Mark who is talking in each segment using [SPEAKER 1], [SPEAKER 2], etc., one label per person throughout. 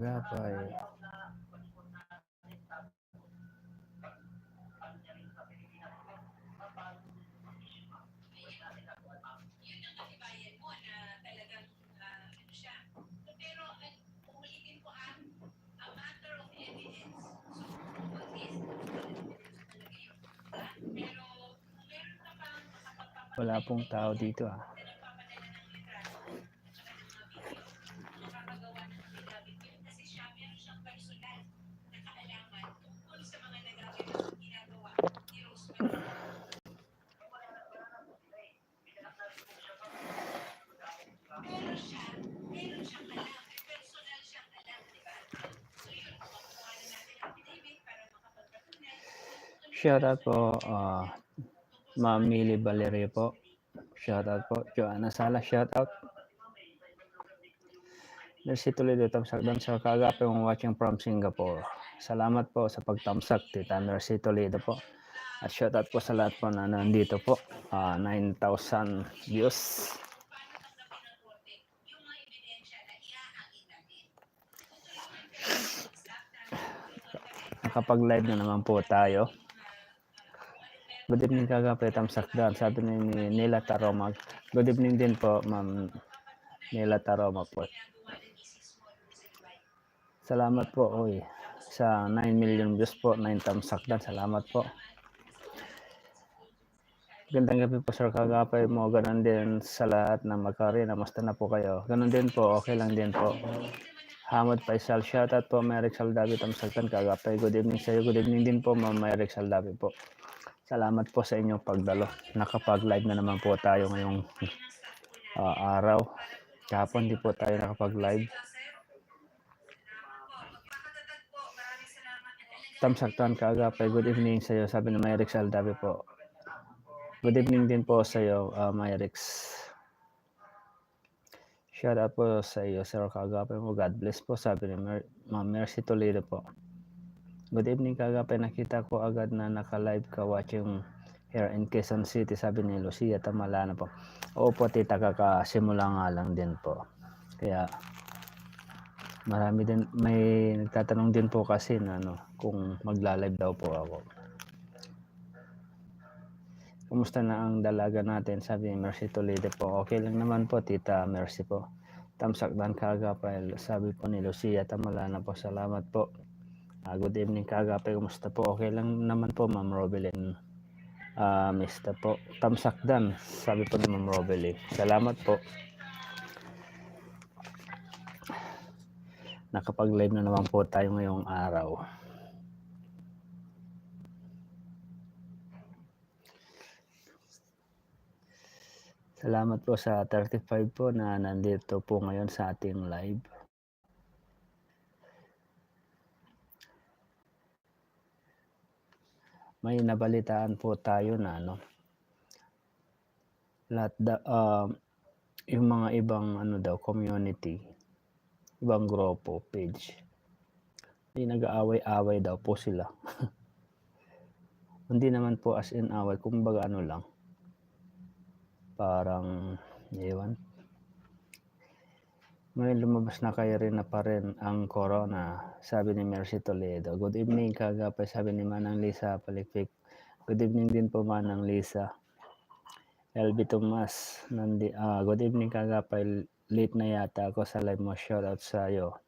[SPEAKER 1] Agapay. Wala pong tao dito ah. Shoutout po, Ma'am Millie Valerio po. Shoutout po. Joanna Sala, shoutout. Mercy Toledo, tamsak dan sa kagape kong watching from Singapore. Salamat po sa pagtamsak, Tita Mercy Toledo po. At shoutout po sa lahat po na nandito po. 9,000 views. Nakapag-live na naman po tayo. Good evening kagape, tamsak dan. Sabi ni Nila Taroma. Good evening din po, Ma'am Nila Taroma po. Salamat po, oy. Sa 9 million views po, 9 tamsak dan. Salamat po. Gandang gabi po, Sir Kagapay mo. Ganon din sa lahat na magkari. Namusta na po kayo? Ganon din po, okay lang din po. Hamad Faisal, shoutout po, Merrick Saldabi, tamsakan Kagapay. Good evening sa iyo. Good evening din po, Ma'am Merrick Saldabi po. Salamat po sa inyong pagdalo. Nakapag-live na naman po tayo ngayong araw. Kahapon di po tayo nakapag-live. Tamsaktan Kagapay, good evening sa iyo. Sabi ni Merrick Saldabi po. Good evening din po sa iyo, Merrick. Shout out po sa iyo, Sir Kagapay mo. God bless po, sabi ni Ma'am Mercy Toledo po. Good evening Kagapay, nakita ko agad na naka-live ka watching here in Quezon City, sabi ni Lucia Tamalana po. Oo po tita, kakasimula nga lang din po. Kaya marami din, may nagtatanong din po kasi na kung magla-live daw po ako. Kumusta na ang dalaga natin? Sabi ni Mercy Toledo po. Okay lang naman po, Tita Mercy po. Tamsak dan Kagapay. Sabi po ni Lucia Tamalana po. Salamat po. Good evening Kagapay. Kumusta po? Okay lang naman po, Ma'am Robelyn. Mr. po. Tamsak dan. Sabi po ni Ma'am Robelyn. Salamat po. Nakapag-live na naman po tayo ngayong araw. Salamat po sa 35 po na nandito po ngayon sa ating live. May nabalitaan po tayo na lahat yung mga ibang daw community, ibang grupo, page, hindi nag-aaway-away daw po sila. Hindi naman po as in away, kumbaga lang, parang ewan. May lumabas na kayo rin na pa rin ang corona, sabi ni Mercy Toledo. Good evening Kagapay, sabi ni Manang Lisa Palikpik. Good evening din po Manang Lisa. LB Tomas, good evening Kagapay, late na yata ako sa live mo, shoutout sa iyo.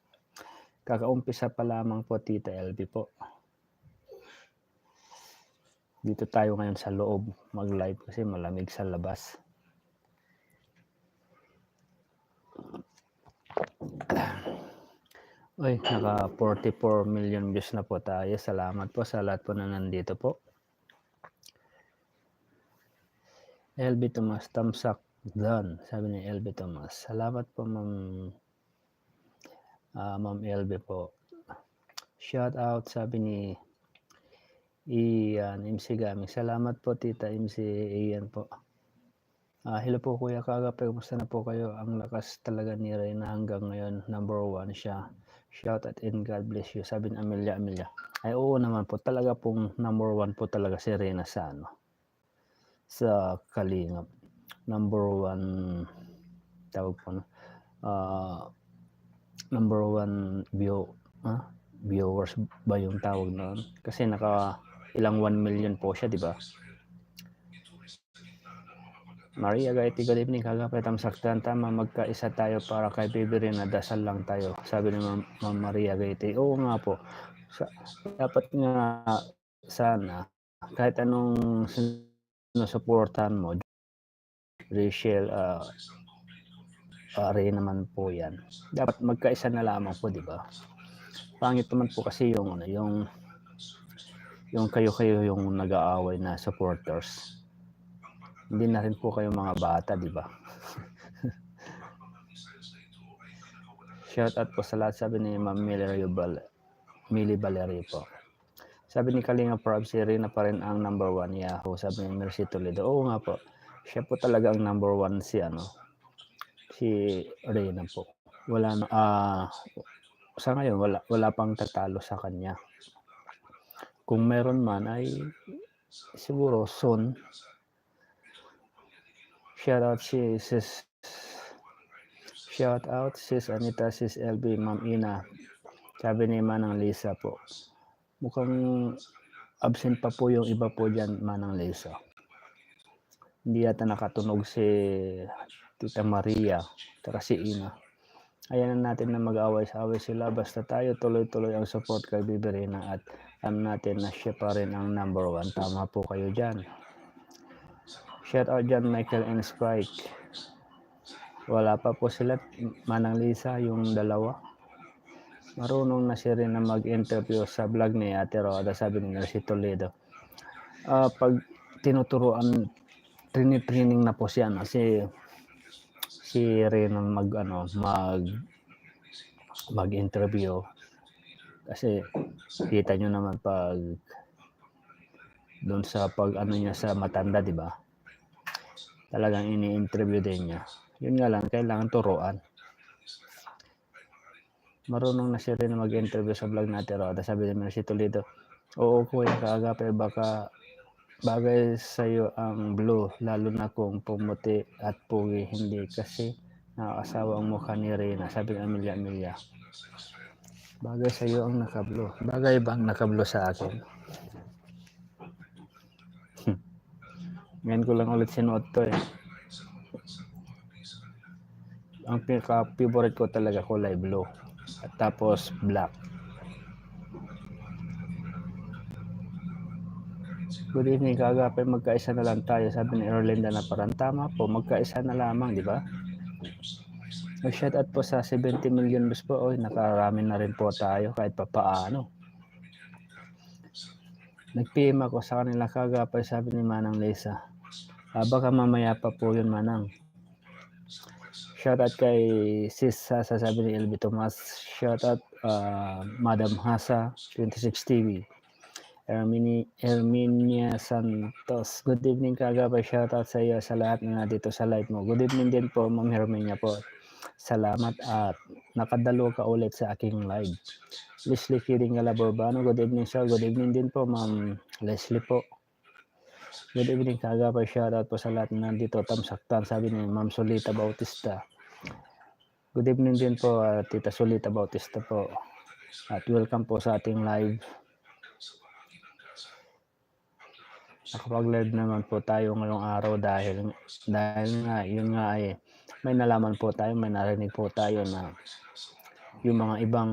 [SPEAKER 1] Kakaumpisa pa lamang po Tita LB po. Dito tayo ngayon sa loob mag-live kasi malamig sa labas. Uy, naka 44 million views na po tayo. Salamat po sa lahat po na nandito po. LB Tomas, tamsak done, sabi ni LB Tomas. Salamat po Ma'am LB po. Shout out, sabi ni Ian MC Gaming. Salamat po Tita MC Ian po. Hello po Kuya Kagapay, kumusta na po kayo? Ang lakas talaga ni Reyna hanggang ngayon, number 1 siya. Shout out and God bless you, sabi ni Amelia. Ay oo naman po, talaga pong number 1 po talaga si Reyna sa sa Kalingap. Number 1 tawag po number 1 viewers ba yung tawag noon? Kasi naka ilang 1 million po siya, di ba? Maria Gaiti, good evening. Kagapay tamsaktan, tama, magkaisa tayo para kay Bibi Rina, dasal lang tayo. Sabi ni Ma'am Maria Gaiti. Oo nga po. Dapat nga sana kahit anong sinusuportahan mo, Rachel, rin naman po yan. Dapat magkaisa na lamang po, di ba? Pangit naman po kasi yung kayo-kayo yung nag-aaway na supporters. Hindi na rin po kayo mga bata, di ba? Shout out po sa lahat, sabi ni Ma'am Millie Valerio po. Sabi ni Kalinga Prab, si Rina pa rin ang number 1 Yahoo. Sabi ni Mercy Toledo, oo nga po. Siya po talaga ang number 1 si Rina po. Wala na, sa ngayon wala pang tatalo sa kanya. Kung meron man ay siguro soon. Shout out sis Anita, sis LB, Ma'am Ina. Sabi ni Manang Lisa po. Mukhang absent pa po yung iba po dyan, Manang Lisa. Hindi yata nakatunog si Tita Maria, at si Ina. Ayan natin na mag-away-away sila, basta tayo tuloy-tuloy ang support kay Bibi Rina at alam natin na siya pa rin ang number 1. Tama po kayo dyan. Shout out dyan Michael and Spike. Wala pa po sila, Manang Lisa, yung dalawa. Marunong na siya rin na mag-interview sa vlog ni Ate Roda, sabi ni Mercy Toledo. Pag tinuturuan, training na po siya, si Rina mag-interview. Kasi kita nyo naman pag doon sa niya sa matanda, di ba? Talagang ini-interview din niya. Yun nga lang, kailangan turuan. Marunong na siya rin mag-interview sa vlog natin. Roda, sabi ni Mercy Toledo, oo Kuya Kaagapay, baka bagay sa'yo ang blue, lalo na kung pumuti at pugi, hindi kasi nakakasawa ang mukha ni Rina, sabi ni Amelia. Bagay sa'yo ang naka-blue. Bagay bang naka-blue sa akin? Ngayon ko lang ulit sinuot to eh. Ang pinaka-favorite ko talaga kulay blue. At tapos black. Good evening, Kaagapay, magkaisa na lang tayo, sabi ni Erlinda na parang tama po, magkaisa na lamang, di ba? Mag-shout out po sa 70 million views po. Oy, nakarami na rin po tayo kahit papaano. Nag-PM ako sa kanila, Kaagapay, sabi ni Manang Lisa. Baka mamaya pa po yun, Manang. Shout out kay Sis Hasa, sabi ni LB Tomas. Shout out Madam Hasa 26 TV. Erminia Santos. Good evening, Kaagapay. Shout out sa iyo sa lahat na dito sa live mo. Good evening din po, Ma'am Herminia po. Salamat at nakadalo ka ulit sa aking live. Leslie Kiring Galaborbano. Good evening, sir. Good evening din po, Ma'am Leslie po. Good evening, Kaagapay. Shout out po sa lahat na dito. Tamsaktan, sabi ni Ma'am Solita Bautista. Good evening din po, Tita Solita Bautista po. At welcome po sa ating live. Nakapag-live naman po tayo ngayong araw dahil nga, yun nga ay may nalaman po tayo, may narinig po tayo na yung mga ibang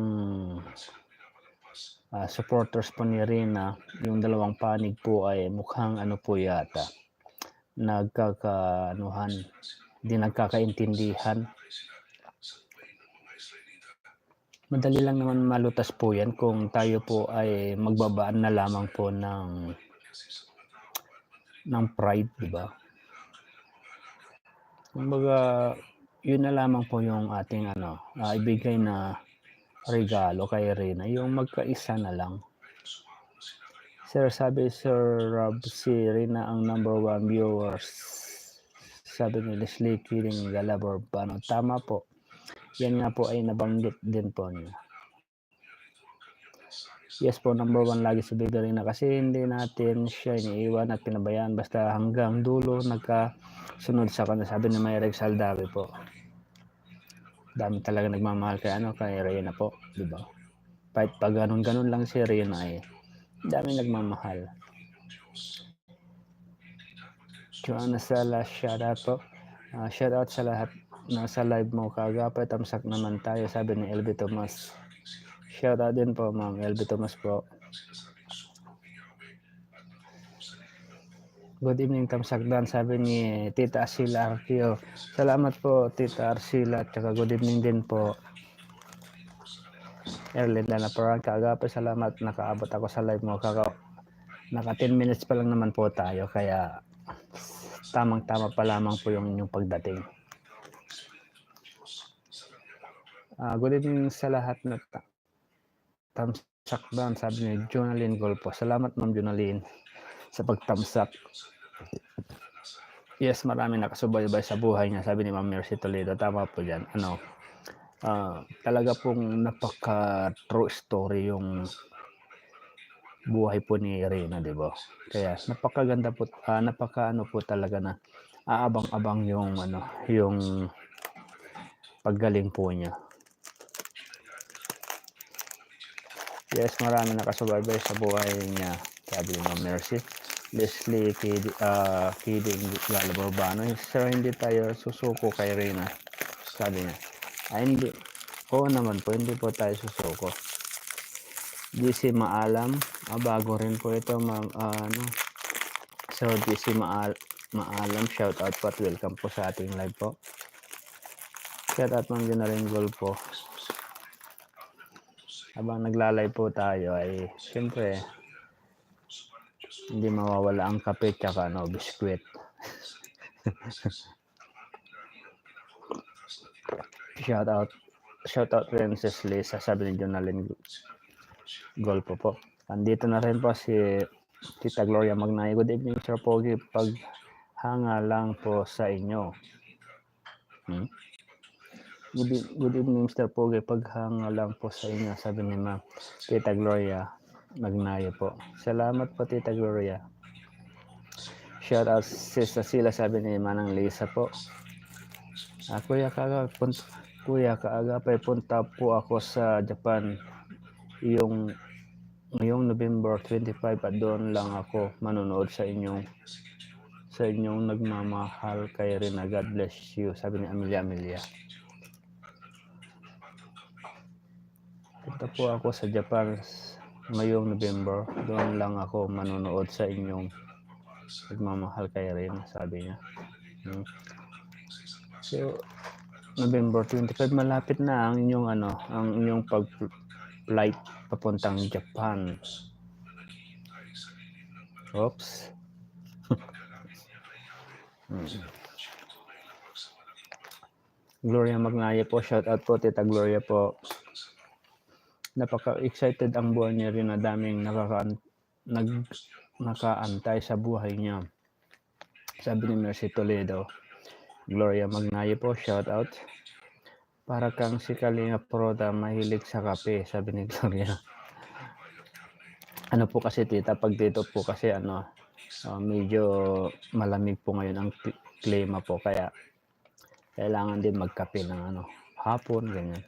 [SPEAKER 1] supporters po ni Rina, yung dalawang panig po ay mukhang po yata, di nagkakaintindihan. Madali lang naman malutas po yan kung tayo po ay magbabaan na lamang po ng pride, di ba? Kumbaga, yun na lamang po yung ating ibigay na regalo kay Rina, yung magkaisa na lang. Sir, sabi Sir Rob, si Rina ang number 1 viewers. Sabi ni Leslie Kiring Galaborbano. Tama po. Yan nga po ay nabanggit din po niya. Yes po, number 1 lagi si Bibi Rina kasi hindi natin siya iniiwan at pinabayaan basta hanggang dulo nagkasunod sa kanya, sabi ni Mayrek Saldavi po. Dami talaga nagmamahal kay Reyna po, di ba? Kahit pa ganun-ganun lang si Reyna dami nagmamahal. Joanna Sala, shoutout po. Shoutout sa lahat nasa live mo kaagapay. Tamsak naman tayo, sabi ni LB Tomas. Shoutout din po, Ma'am LB Tomas po. Good evening, Tamsak Dan, sabi ni Tita Arcila Arquio. Salamat po, Tita Arcila, at saka good evening din po. Erlinda na parang kaagapay, salamat, nakaabot ako sa live mo. Naka 10 minutes pa lang naman po tayo, kaya tamang-tama pa lamang po yung inyong pagdating. Good evening sa lahat na tamsak Dan, sabi ni Jonalyn Golpo. Salamat, Ma'am Jonalyn, sa pagtamsak. Yes, marami nakasubaybay sa buhay niya, sabi ni Ma'am Mercy Toledo. Tama po dyan. Talaga pong napaka true story yung buhay po ni Reyna, di ba? Kaya napakaganda po, napaka po talaga na aabang-abang yung paggaling po niya. Yes, marami nakasubaybay sa buhay niya, sabi ni Ma'am Mercy. Leslie Kidding Galo Urbano, sir, hindi tayo susuko kay Reyna, sabi niya. Hindi. Oo naman po, hindi po tayo susuko. GC Maalam, bago rin po ito, Sir GC Maalam, shout out po at welcome po sa ating live po. Shout out Ma'am Ginaring Gold po. Habang nagla-live po tayo siyempre hindi mawawala ang kape tsaka biskwit. Shout out Princess Lisa, sabi ni Jonalyn Golpo po. Andito na rin po si Tita Gloria Magnay. Good evening, Sir Pogi. Paghanga lang po sa inyo. Good evening, Mr. Pogi. Paghanga lang po sa inyo, sabi ni Ma'am Tita Gloria Magnayo po. Salamat po, Tita Gloria. Shout out Sister Sila, sabi ni Manang Lisa po. Kuya Kaagapay, punta po ako sa Japan ngayong November 25 at doon lang ako manonood sa inyong nagmamahal kay Reyna. God bless you, sabi ni Amelia. Punta po ako sa Japan ngayong November, doon lang ako manonood sa inyong nagmamahal kay Reyna, sabi niya. So November 25, malapit na ang inyong pag-flight papuntang Japan. Oops. Gloria Magnaye po, shout out po, Tita Gloria po. Napaka-excited ang buhay niya rin, na daming nakaantay sa buhay niya, sabi ni Mercy Toledo. Gloria Magnaye po, shout out. Para kang si Kalinga Proda, mahilig sa kape, sabi ni Gloria. Ano po kasi, tita, pag dito po kasi medyo malamig po ngayon ang klima po, kaya kailangan din magkape ng hapon, ganyan.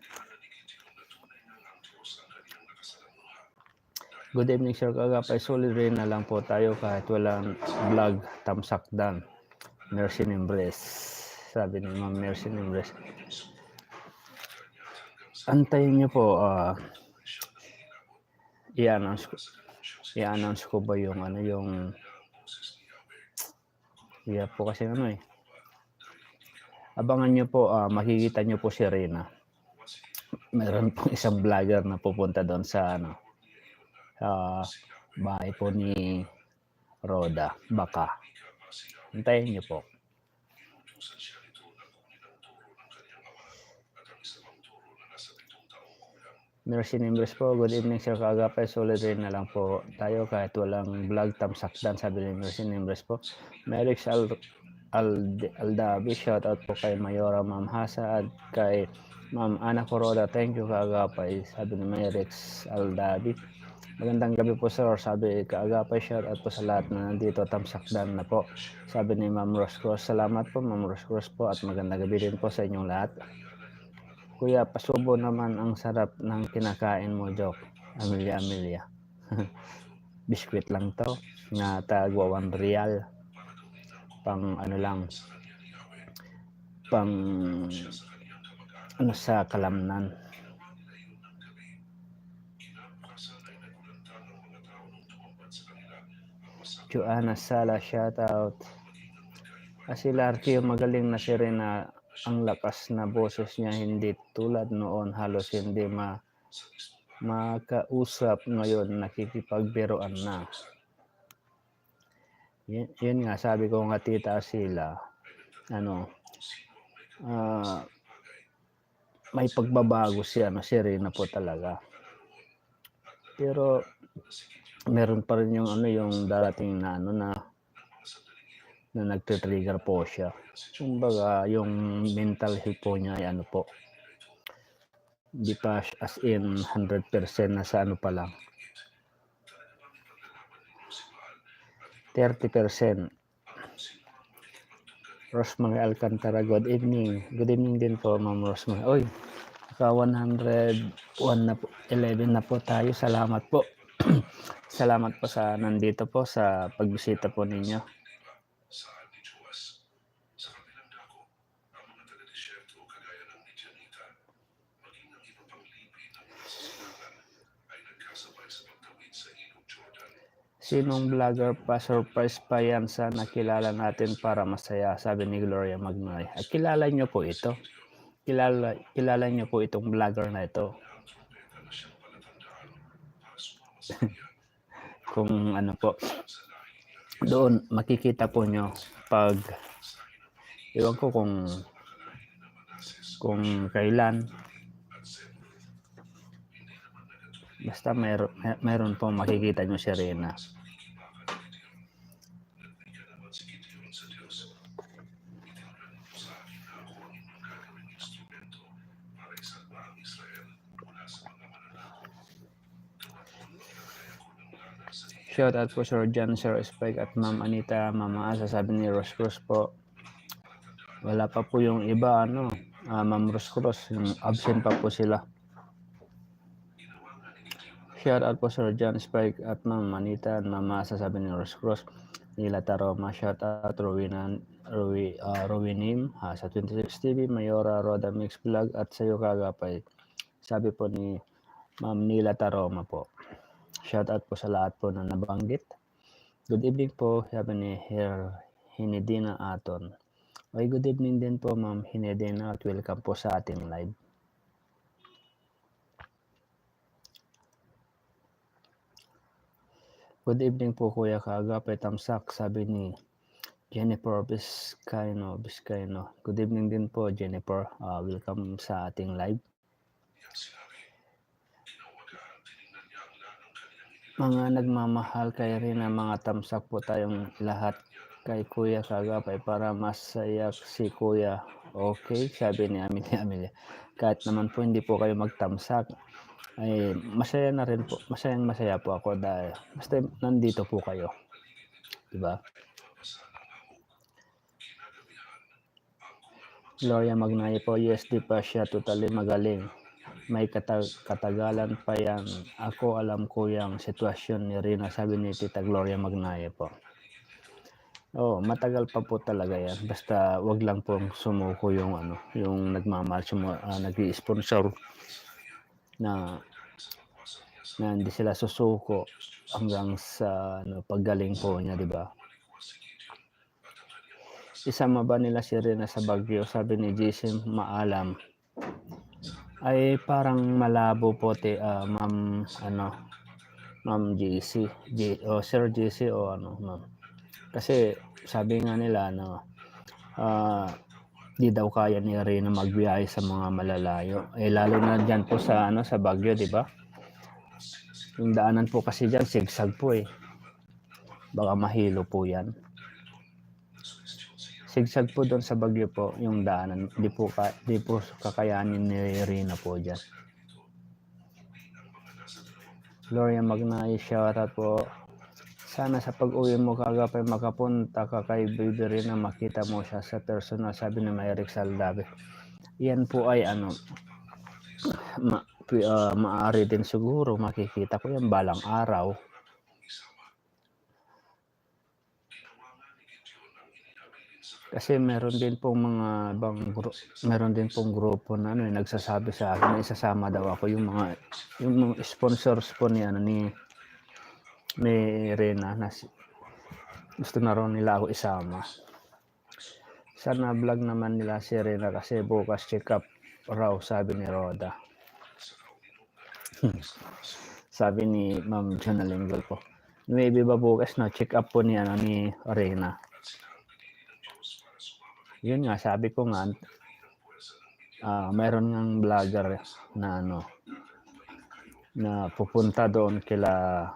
[SPEAKER 1] Good evening, Sir Kaagapay. Solid rin na lang po tayo kahit walang vlog. Tamsak Dan, Mercy Nimbres, sabi ni Ma'am Mercy Nimbres. Antayin niyo po, i-announce ko ba yung po kasi abangan niyo po, makikita niyo po si Reyna. Meron pong isang vlogger na pupunta doon sa bahay po ni Roda, baka. Antayin niyo po. Mercy Nimbres po, good evening, Sir Kaagapay. Solid rin na lang po tayo kahit walang vlog. Tamsak Dan, sabi ni Mercy Nimbres po. Merix Aldabi, shout out po kay Mayora Ma'am Hasa at kay Ma'am Ana Coroda. Thank you, Kaagapay, sabi ni Merix Aldabi. Magandang gabi po, sir, sabi Kaagapay. Shout out po sa lahat na nandito. Tamsak Dan na po, sabi ni Ma'am Rose Cross. Salamat po, Ma'am Rose Cross po, at magandang gabi din po sa inyong lahat. Kuya, pasubo naman, ang sarap ng kinakain mo, joke. Amelia. Biskwit lang to, na tagwa 1 real. Pang ano lang, pang ano sa kalamnan. Joanna Sala, shoutout. Si Larky, yung magaling na sirena, ang lakas na boses niya, hindi tulad noon, halos hindi makausap, ngayon nakikipagbiroan na. Yun nga, sabi ko nga Tita Sila, may pagbabago siya, sirena po talaga. Pero meron pa rin yung yung darating na na nagte-trigger po siya. Kumbaga, yung mental health po niya ay po, hindi pa as in 100% na sa pa lang. 30%. Rosemary Alcantara, good evening. Good evening din po, Ma'am Rosemary. Oy, naka 101 na po, 11 na po tayo. Salamat po. Salamat po sa nandito po sa pagbisita po ninyo. Sinong vlogger pa surprise pa yan sa nakilala natin para masaya, sabi ni Gloria Magnoy. At kilala nyo po ito. Kilala nyo po itong vlogger na ito. Kung po, doon makikita po nyo pag iwan ko kung kailan, basta meron po makikita nyo si Rena. Shout out po Sir John, Sir Spike at Ma'am Anita, Mama Asa, sabi ni Rose Cruz po. Wala pa po yung iba, Ma'am Rose Cruz, yung absent pa po sila. Shout out po Sir John Spike at Ma'am Anita at Mama Asa, sabi ni Rose Cruz. Nila Taroma, shout out Rowinim sa 26 TV, Mayora Roda Mix Vlog at sa iyo kagapay. Sabi po ni Ma'am Nila Taroma po. Shout out po sa lahat po na nabanggit. Good evening po, sabi ni Hinedina Aton. Okay, good evening din po Ma'am Hinedina at welcome po sa ating live. Good evening po Kuya Kaagapay, tamsak, sabi ni Jennifer Vizcaino. Good evening din po Jennifer, welcome sa ating live. Mga nagmamahal kay Rina, mga tamsak po tayong lahat kay Kuya Kaagapay para masaya si Kuya. Okay, sabi ni Amelia. Kahit naman po hindi po kayo magtamsak, ay masaya na rin po. Masaya po ako dahil basta nandito po kayo. Diba? Gloria Magnaye po, yes, di pa siya totally magaling. May katagalan pa yan. Ako alam ko yung sitwasyon ni Rina, sabi ni Tita Gloria Magnaye po. Matagal pa po talaga yan. Basta wag lang pong sumuko yung yung nagmamahal, nag-i-sponsor na hindi sila susuko hanggang sa paggaling po niya, di ba? Isama ba nila si Rina sa Baguio, sabi ni JC Maalam. Ay parang malabo po Ma'am JC o Sir JC o ma'am. Kasi sabi nga nila di daw kaya ni Rina magbiyahe sa mga malalayo. Lalo na diyan po sa sa Baguio, di ba? Yung daanan po kasi diyan sigsag po Baka mahilo po 'yan. Sigsag po doon sa Baguio po yung daanan. Di po kakayanin ni Rina po diyan. Gloria Magnaye, shoutout po. Sana sa pag-uwi mo Kaagapay makapunta ka kay Baby Rina, makita mo siya sa personal, sabi ni Myrick Saldabe. Yan po ay maaari din siguro makikita ko yan balang araw. Kasi meron din pong mga meron din pong grupo na nagsasabi sa akin na isasama daw ako yung mga sponsors po ni Rena na gusto na raw nila ako isama. Sana vlog naman nila si Rena kasi bukas check up raw, sabi ni Roda. Sabi ni Ma'am Jonalyn po. Maybe ba bukas na check up po ni Rena. Yun nga, sabi ko nga, mayroon ngang vlogger na na pupunta doon kila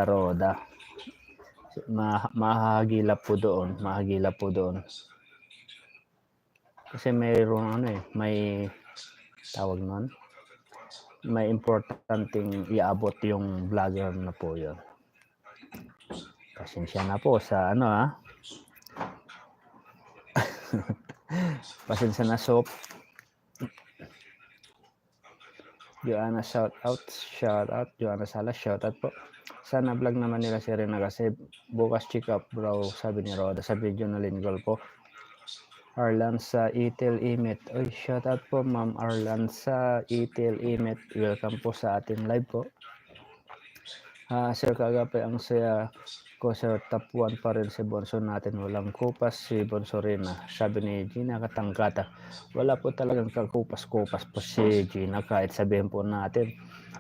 [SPEAKER 1] Roda. Mahagilap po doon. Kasi mayroon may tawag nun, may importanteng iabot yung vlogger na po yun. Pasensya na po sa pasensya na soap. Joanna shout out Joanna Salas, shout out po. Sana vlog naman nila si Rena kasi bukas check up raw, sabi ni Roda sa video na linggol po. Arlan sa Itel Imit. Oy, shout out po Ma'am Arlan sa Itel Imit. Welcome po sa ating live po. Sir Kagape, ang saya ko sir, top 1 pa rin si Bonso natin. Walang kupas si Bonso Rena. Sabi ni Gina Katangkata. Wala po talagang kakupas-kupas po si Gina. Kahit sabihin po natin,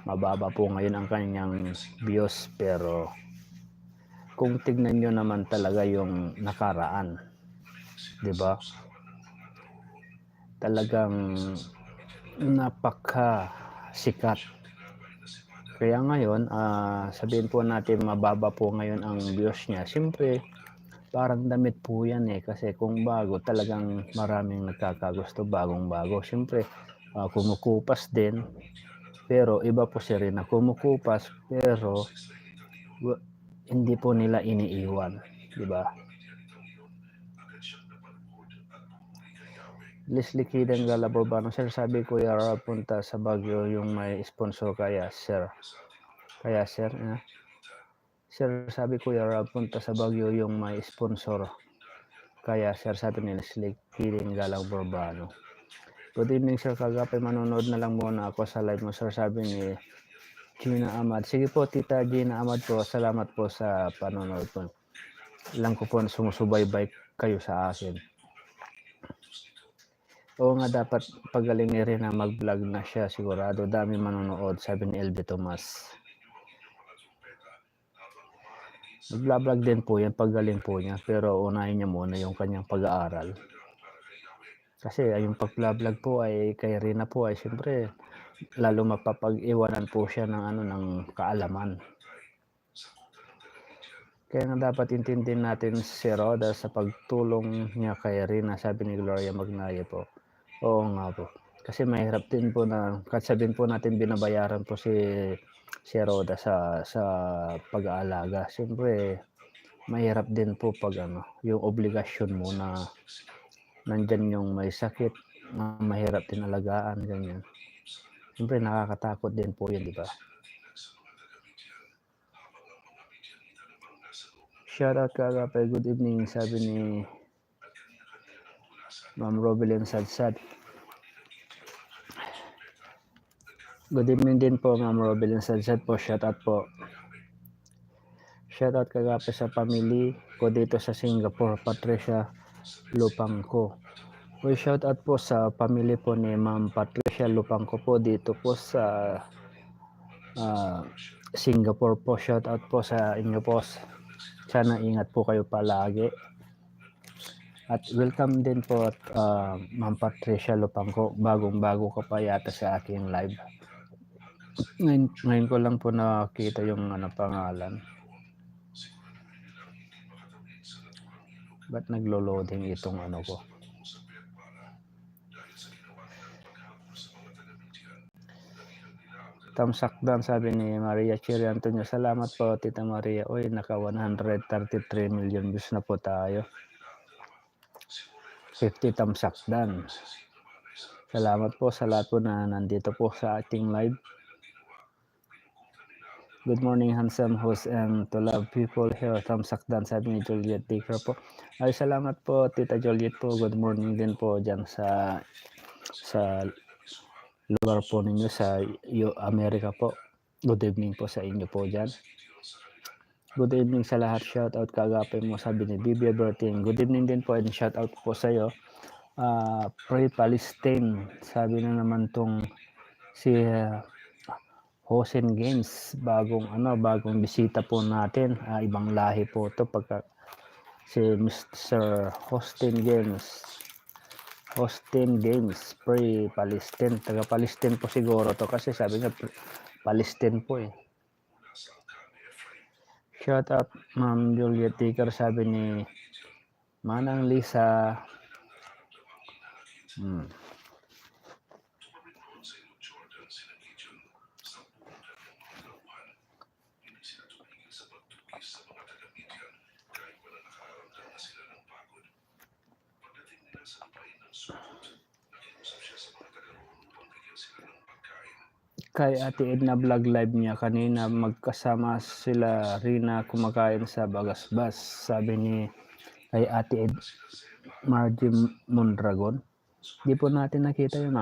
[SPEAKER 1] mababa po ngayon ang kanyang views. Pero kung tignan nyo naman talaga yung nakaraan, diba? Talagang napaka-sikat. Kaya ngayon, sabihin po natin mababa po ngayon ang views niya. Siyempre, parang damit po yan kasi kung bago, talagang maraming nagkakagusto bagong-bago. Siyempre, kumukupas din. Pero iba po si Rena, kumukupas pero hindi po nila iniiwan, di ba? Leslie Kidan Galabobano, sir, sabi ko Yara punta sa Baguio yung may sponsor kaya sir. Sir, sabi ko Yara punta sa Baguio yung may sponsor kaya sir, sabi ni Leslie Kidan Galabobano. Good evening sir Kagape, manonood na lang muna ako sa live mo sir, sabi ni Gina Ahmad. Sige po Tita Gina Ahmad po, salamat po sa panonood po. Alam ko po sumusubaybay kayo sa akin. Oo nga, dapat pagalingin rin na mag-vlog na siya, sigurado dami manonood, sabi ni LB Tomas. Mag-vlog din po yan, pagaling po niya, pero unahin niya muna yung kanyang pag-aaral. Kasi yung pag-vlog po ay kay Rina po ay siyempre lalo mapapag-iwanan po siya ng kaalaman. Kaya nga dapat intindihin natin si Roda sa pagtulong niya kay Rina, sabi ni Gloria Magnaye po. Oo nga po. Kasi mahirap din po na, kahit sabihin po natin binabayaran po si Roda sa pag-aalaga. Siyempre, mahirap din po pag yung obligasyon mo na nandyan yung may sakit, na mahirap din alagaan, ganyan. Siyempre, nakakatakot din po yun, di ba? Shout out Kagape, good evening, sabi ni Ma'am Robelyn Sadsad. Good evening din po Ma'am Robelyn Sadsad po, shout out po. Shout out Kagape sa family ko dito sa Singapore, Patricia Lupangko. Well, shout out po sa family po ni Ma'am Patricia Lupangko po dito po sa Singapore po. Shout out po sa inyo po. Sana ingat po kayo palagi. At welcome din po Ma'am Patricia Lupangko. Bagong-bago ka pa yata sa aking live. Ngayon ko lang po nakita yung pangalan. Ba't naglo-loading itong ko? Tamsakdan, sabi ni Maria Cherry Antonio. Salamat po Tita Maria. Uy, naka 133 million views na po tayo. 50 tamsakdan. Salamat po sa lahat po na nandito po sa ating live. Good morning, handsome host, and to love people here from Sakdan, sabi ni Juliet Dicker po. Ay, salamat po, Tita Juliet po. Good morning din po dyan sa lugar po ninyo sa Amerika po. Good evening po sa inyo po dyan. Good evening sa lahat. Shout out kaagapay mo, sabi ni Bibi Berting. Good evening din po and shout out po sa iyo. Pray Palestine, sabi na naman tong si Hosen Games, bagong bisita po natin, ibang lahi po to pagka si Mr. Hostin Games, Pray Palestine, taga Palestine po siguro to kasi sabi niya Palestine po eh. Shout out Ma'am Juliet Ticker, sabi ni Manang Lisa. Kay Ate Edna vlog live niya kanina, magkasama sila Rina kumakain sa Bagasbas, sabi ni kay Ate Ed Margie Mondragon. Di po natin nakita yun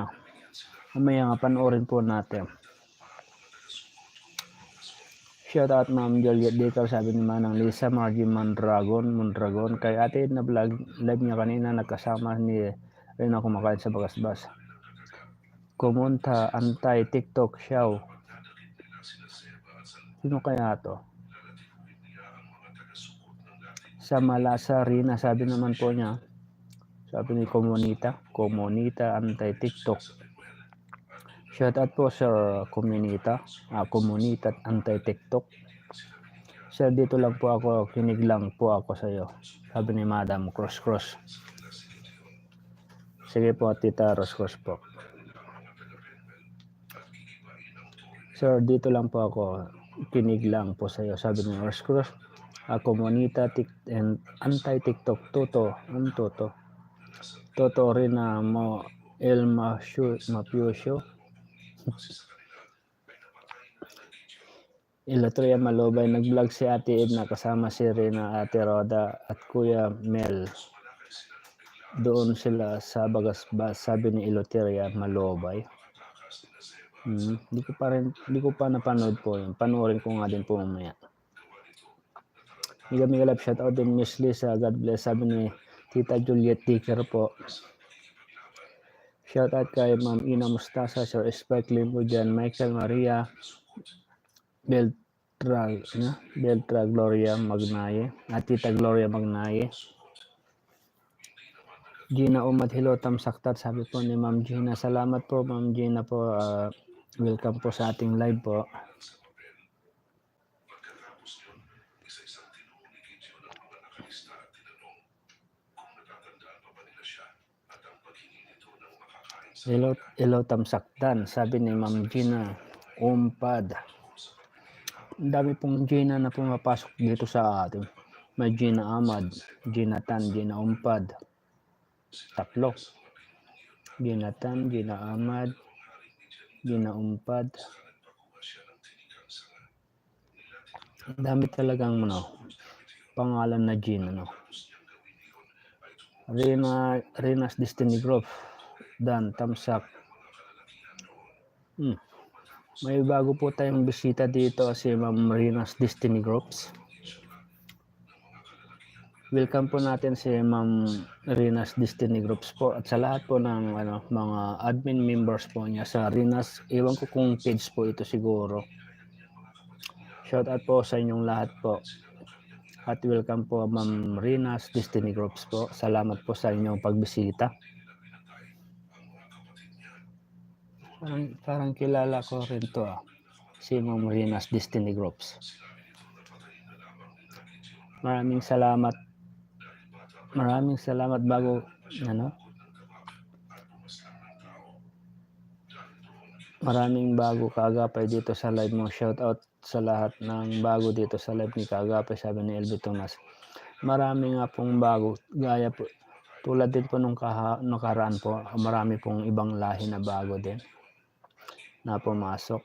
[SPEAKER 1] mamaya nga panoorin po natin. Shout out Ma'am Juliet dito, sabi ni Manang Lisa Margie Mondragon. Kay Ate Edna vlog live niya kanina, nagkasama ni Rina kumakain sa Bagasbas. Kumunta antay TikTok show. Sino kaya to? Sa Malasa Rina, sabi naman po niya. Sabi ni Comunita antay TikTok. Shout out po sa Comunita antay TikTok. Sir, dito lang po ako, kinig lang po ako sa iyo, sabi ni Madam Cross. Sige po, Tita Cross po. Sir, dito lang po ako, kinig lang po sa iyo, sabi ni Cross. Comunita and anti-TikTok Toto rin na mo El Mafioso Ilotria Malobay. Nag-vlog si Ate Edna kasama si Rina, Ate Roda at Kuya Mel. Doon sila sa Bagasbas, sabi ni Ilotria Malobay. Hindi ko pa napanood po yun. Panoorin ko nga din po mamaya. Miga love, shout out din Miss Lisa, God bless, sabi ni Tita Juliet Ticker po. Shout out kay Ma'am Ina Mustasa, Sir Sparkling po dyan, Michael Maria Beltra Gloria Magnaye at Tita Gloria Magnaye. Gina Umad Hilotam Saktat, sabi po ni Ma'am Gina. Salamat po Ma'am Gina po. Welcome po sa ating live po. Hello Tamsaktan, sabi ni Ma'am Gina Umpad. Ang dami pong Gina na pumapasok dito sa atin. May Gina Ahmad, Gina Tan, Gina Umpad. Tatlo. Gina Tan, Gina Ahmad, Gina Umpad. Ang dami talagang pangalan na Gina. Rina's Destiny Group. Dan Tamsak. May bago po tayong bisita dito, si Ma'am Rina's Destiny Groups. Welcome po natin si Ma'am Rina's Destiny Groups po at sa lahat po ng mga admin members po niya sa Rina's, ewan ko kung page po ito siguro. Shout out po sa inyong lahat po. At welcome po Ma'am Rina's Destiny Groups po. Salamat po sa inyong pagbisita. Parang kilala ko rin to si Ma'am Rina's Destiny Groups. Maraming salamat bago maraming bago kaagapay dito sa live mo. Shout out sa lahat ng bago dito sa live ni kaagapay, sabi ni Elby Thomas. Marami nga pong bago, gaya po Tulad din po nung nakaraan po, marami pong ibang lahi na bago din na pumasok.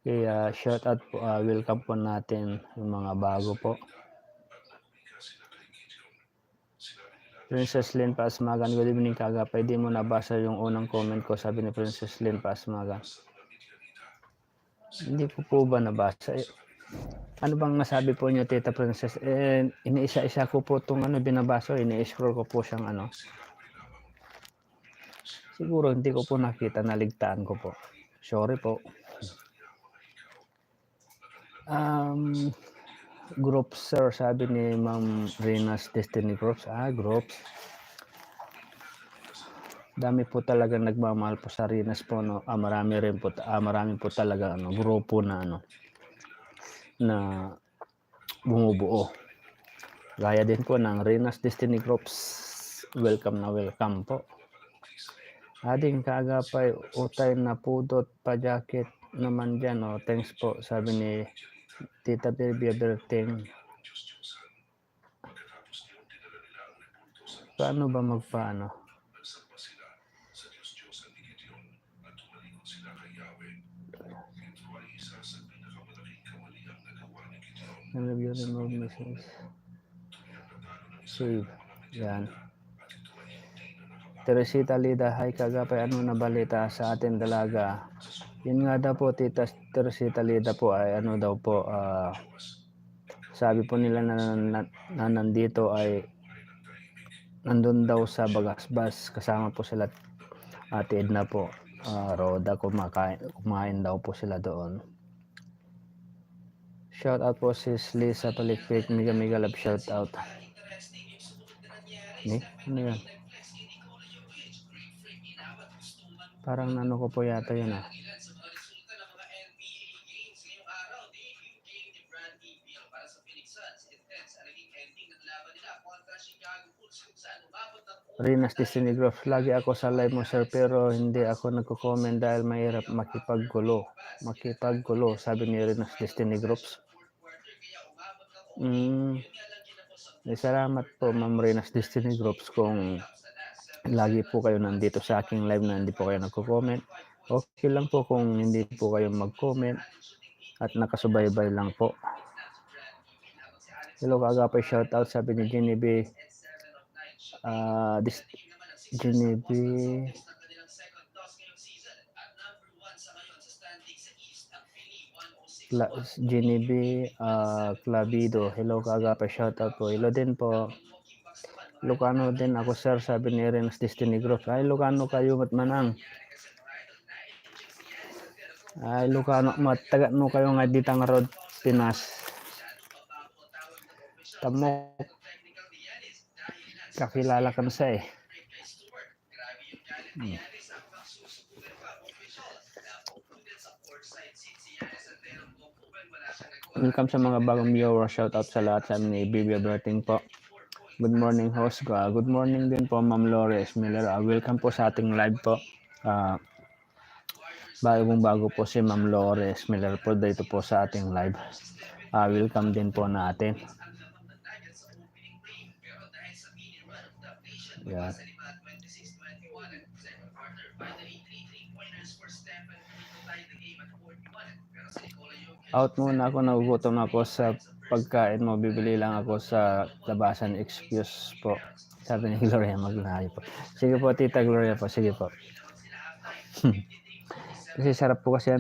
[SPEAKER 1] Kaya shout out po, welcome po natin yung mga bago po. Princess Lynn Pasmagan, good evening Kaga. Pwede mo nabasa yung unang comment ko, sabi ni Princess Lynn Pasmagan. Hindi ko po ba nabasa? Ano bang nasabi po niyo, Tita Princess? Iniisa-isa ko po itong binabasa, ini-scroll ko po siyang Siguro hindi ko po nakita, naligtaan ko po. Sorry po. Groups, sir, sabi ni Ma'am Rena's Destiny Groups. Groups. Dami po talaga nagmamahal po sa Rena's po, no. Marami rin po, marami po talaga grupo na na bumubuo. Gaya din po ng Rena's Destiny Groups. Welcome na welcome po. Ading kaagapay, utay na pudot pa jacket naman dyan. Thanks po, sabi ni Tita Baby Berting. Paano ba magpaano? Review, remove message. Save. Yan. Teresita Lida, hi Kagapay, ano na balita sa ating dalaga? Yun nga daw po, Tita Teresita Lida po ay daw po, sabi po nila na nandito ay nandun daw sa Bagasbas, kasama po sila Ate Edna po, Roda, kumain daw po sila doon. Shout out po sis Lisa Palikpik, mega love shout out. Ano yan? Parang ko po yata yun Rena's Destiny Groups, lagi ako sa live mo sir pero hindi ako nagko-comment dahil mahirap makipaggulo, sabi ni Rena's Destiny Groups. Salamat po Ma'am Rena's Destiny Groups kung lagi po kayo nandito sa aking live na hindi po kayo nagko-comment. Okay lang po kung hindi po kayo mag-comment at nakasubaybay lang po. Hello Kagapay, shout out, sabi ni Genevieve. Genevieve Clavido, hello Kagapay, shout out po. Hello din po. Lucano din ako sir, sabi ni Rena's Destiny Group. Ay Lucano kayo matmanang. Ay Lucano matagat mo kayo nga ditang road Pinas. Tamo kakilala ka na sa Welcome sa mga bagong viewer, shout out sa lahat, sa ni Bibi Berting po. Good morning host ko. Good morning din po Ma'am Lores Miller. Welcome po sa ating live po. Bago po si Ma'am Lores Miller po dito po sa ating live. Welcome din po natin. Yeah. Out muna ako, nagugutom ako sa pagkain mo, bibili lang ako sa labasan, excuse po, sabi ni Gloria Maglayo po. Sige po Tita Gloria po, sige po. Kasi sarap po kasi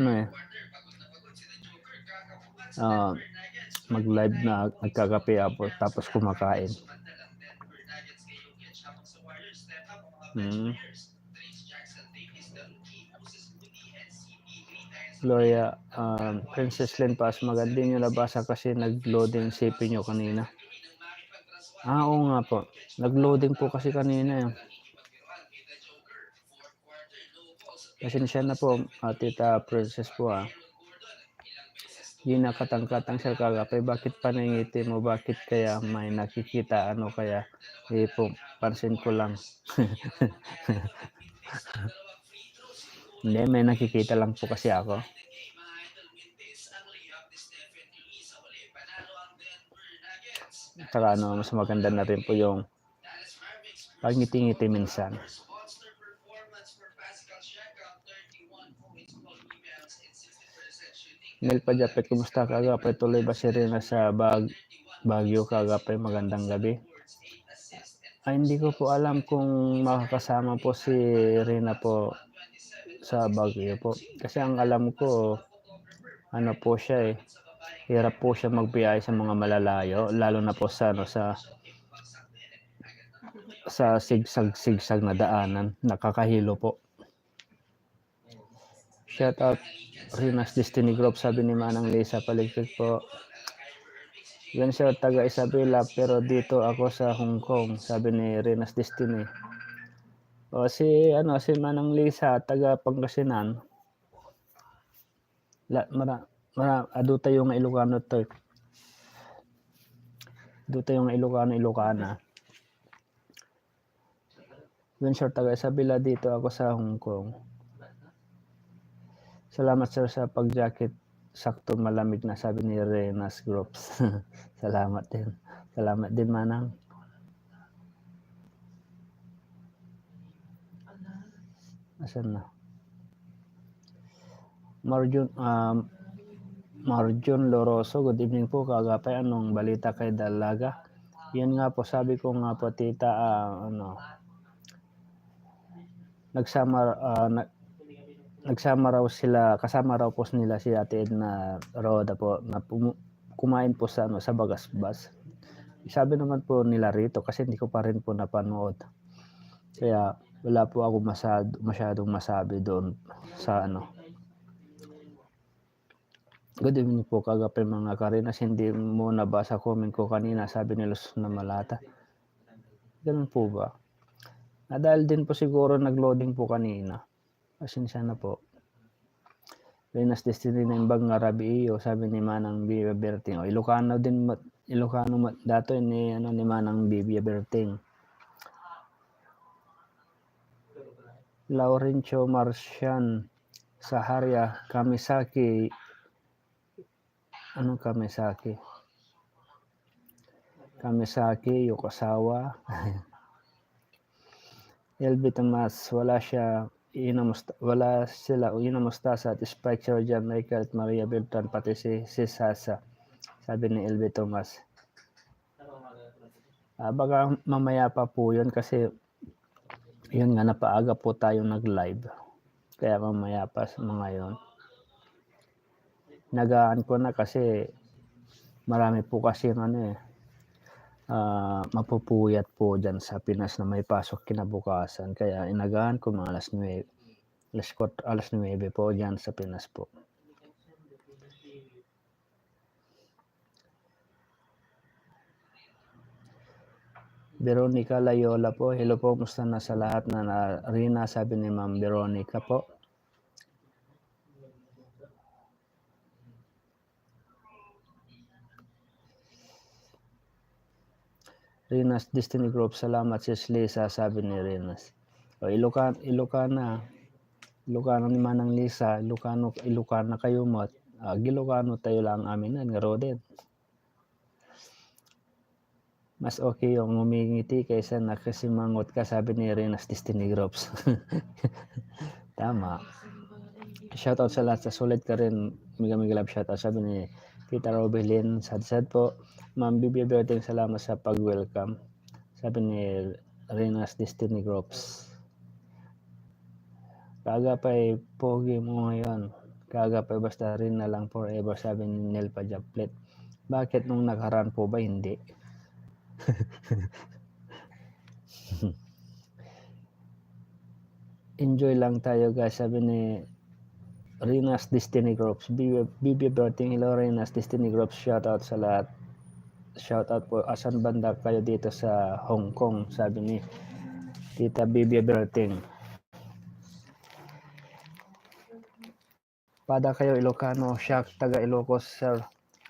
[SPEAKER 1] mag-live na nagkakape po tapos kumakain. Gloria, Princess Lynn Pasmagan, din yung nabasa kasi nag-loading CP nyo kanina. Oo nga po, nag-loading po kasi kanina. Pasensya na po, Tita Princess po Di nakatangkatang Sir Kagapay, bakit paningiti mo, bakit kaya may nakikita, kaya po, pansin ko lang. Hindi, may nakikita lang po kasi ako. Saka mas maganda na rin po yung pangiti-ngiti minsan. Nel Pajapit, kumusta ka agapay? Tuloy ba si Rina sa Baguio ka agapay? Magandang gabi. Ay, hindi ko po alam kung makakasama po si Rina po sa Baguio po. Kasi ang alam ko, ano po siya hirap po siya magbiyahe sa mga malalayo, lalo na po sa sigsag na daanan, nakakahilo po. Shout out Rina's Destiny Group, sabi ni Manang Lisa Paligpit po. Yan siya, taga Isabela, pero dito ako sa Hong Kong, sabi ni Rina's Destiny. O si Manang Lisa, taga Pangasinan. Ado tayo ng Ilocano to. Ado tayo ng Ilocana. Yan siya, taga Isabela, dito ako sa Hong Kong. Salamat sir sa pag-jacket. Sakto malamig na, sabi ni Renas Groups. Salamat din. Salamat din, Manang. Asan na? Marjon Loroso, good evening po kagapay. Anong balita kay Dalaga? Yan nga po, sabi ko nga po, tita, nagsama raw sila, kasama raw po nila si Ate Edna Roda po na kumain po sa Bagasbas. Sabi naman po nila rito kasi hindi ko pa rin po napanood. Kaya wala po ako masyadong masabi doon sa Good evening po kagapay mga Karinas, hindi mo nabasa comment ko kanina, sabi ni Luz na Malata. Ganun po ba? Dahil din po siguro nag-loading po kanina. Pasensya na po. Renas Destiny na imbang nga rabi iyo, sabi ni Manang Bibia Berting. Ilocano dato ni Manang Bibia Berting. Laurencio Marcian Saharia Kamisaki. Anong Kamisaki? Kamisaki Yokosawa. LB Tomas, wala sila inamustasa at Spike Surgeon Michael at Maria Beltran pati si Sasa, sabi ni LB Tomas. Baka mamaya pa po yun kasi yun nga, napaaga po tayo nag-live, kaya mamaya pa mga yun. Nagaan ko na kasi marami po kasi mapupuyat po dyan sa Pinas na may pasok kinabukasan, kaya inagaan ko mga alas 9 po dyan sa Pinas po. Veronica Layola po, hello po, musta na sa lahat na Rina, sabi ni Ma'am Veronica po. Rina's Destiny Group, salamat sis Lisa, sabi ni Rinas. Ilocana ni Manang Lisa, Ilocana kayo mo, Gilocano tayo lang amin nga Roden. Mas okay yung ngumingiti kaysa nakasimangot ka, sabi ni Rina's Destiny Groups. Tama. Shoutout sa lahat, sa sulit ka rin, migamig shoutout, sabi ni Tita Robelin, sad po. Ma'am Bibia Berting, salamat sa pag-welcome, sabi ni Rina's Destiny Groups. Kagapay, pogi mo ngayon. Kagapay, basta rin na lang forever, sabi ni Nel Pajaplet. Bakit nung nakaraan po ba hindi? Enjoy lang tayo guys, sabi ni Rina's Destiny Groups. Bibi Berting, hello Rina's Destiny Groups, shoutout sa lahat. Shoutout po, asan banda kayo dito sa Hong Kong, sabi ni Tita Bibi Berting. Pada kayo Ilocano, Shaq, taga Ilocos, Sir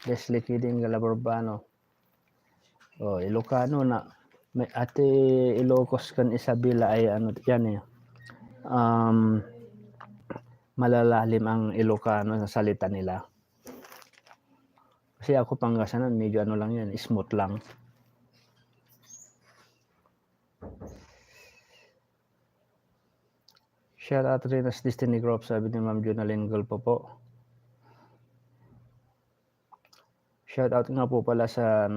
[SPEAKER 1] Leslie Kiding Galaburbano. Ilocano na. May ate Ilocos kan Isabela ay yan malalalim ang Ilocano sa salita nila. Kasi ako Pangasinan, medyo lang yan, smooth lang. Shout out Rena's Destiny Group, sabi ni Ma'am Jonalyn Gulpo po. Shout out nga po pala sa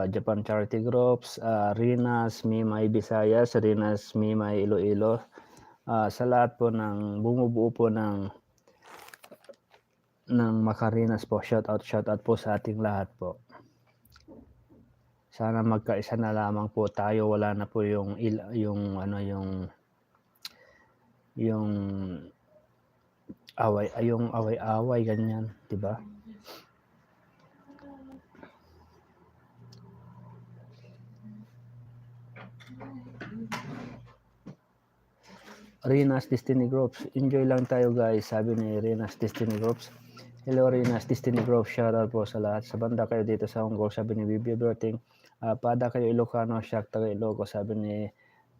[SPEAKER 1] Japan Charity Groups, Rena's Mimay Visayas, Rena's Mimay Iloilo. Sa lahat po ng bumubuo po ng Makarinas po. Shout out po sa ating lahat po. Sana magkaisa na lamang po tayo, wala na po yung away-away ganyan, 'di ba? Rena's Destiny Groups, enjoy lang tayo guys, sabi ni Rena's Destiny Groups. Hello Rena's Destiny Groups, shoutout po sa lahat. Sa banda kayo dito sa Hong Kong, sabi ni Bibi Berting. Pada kayo Ilocano, shock taga Iloco, sabi ni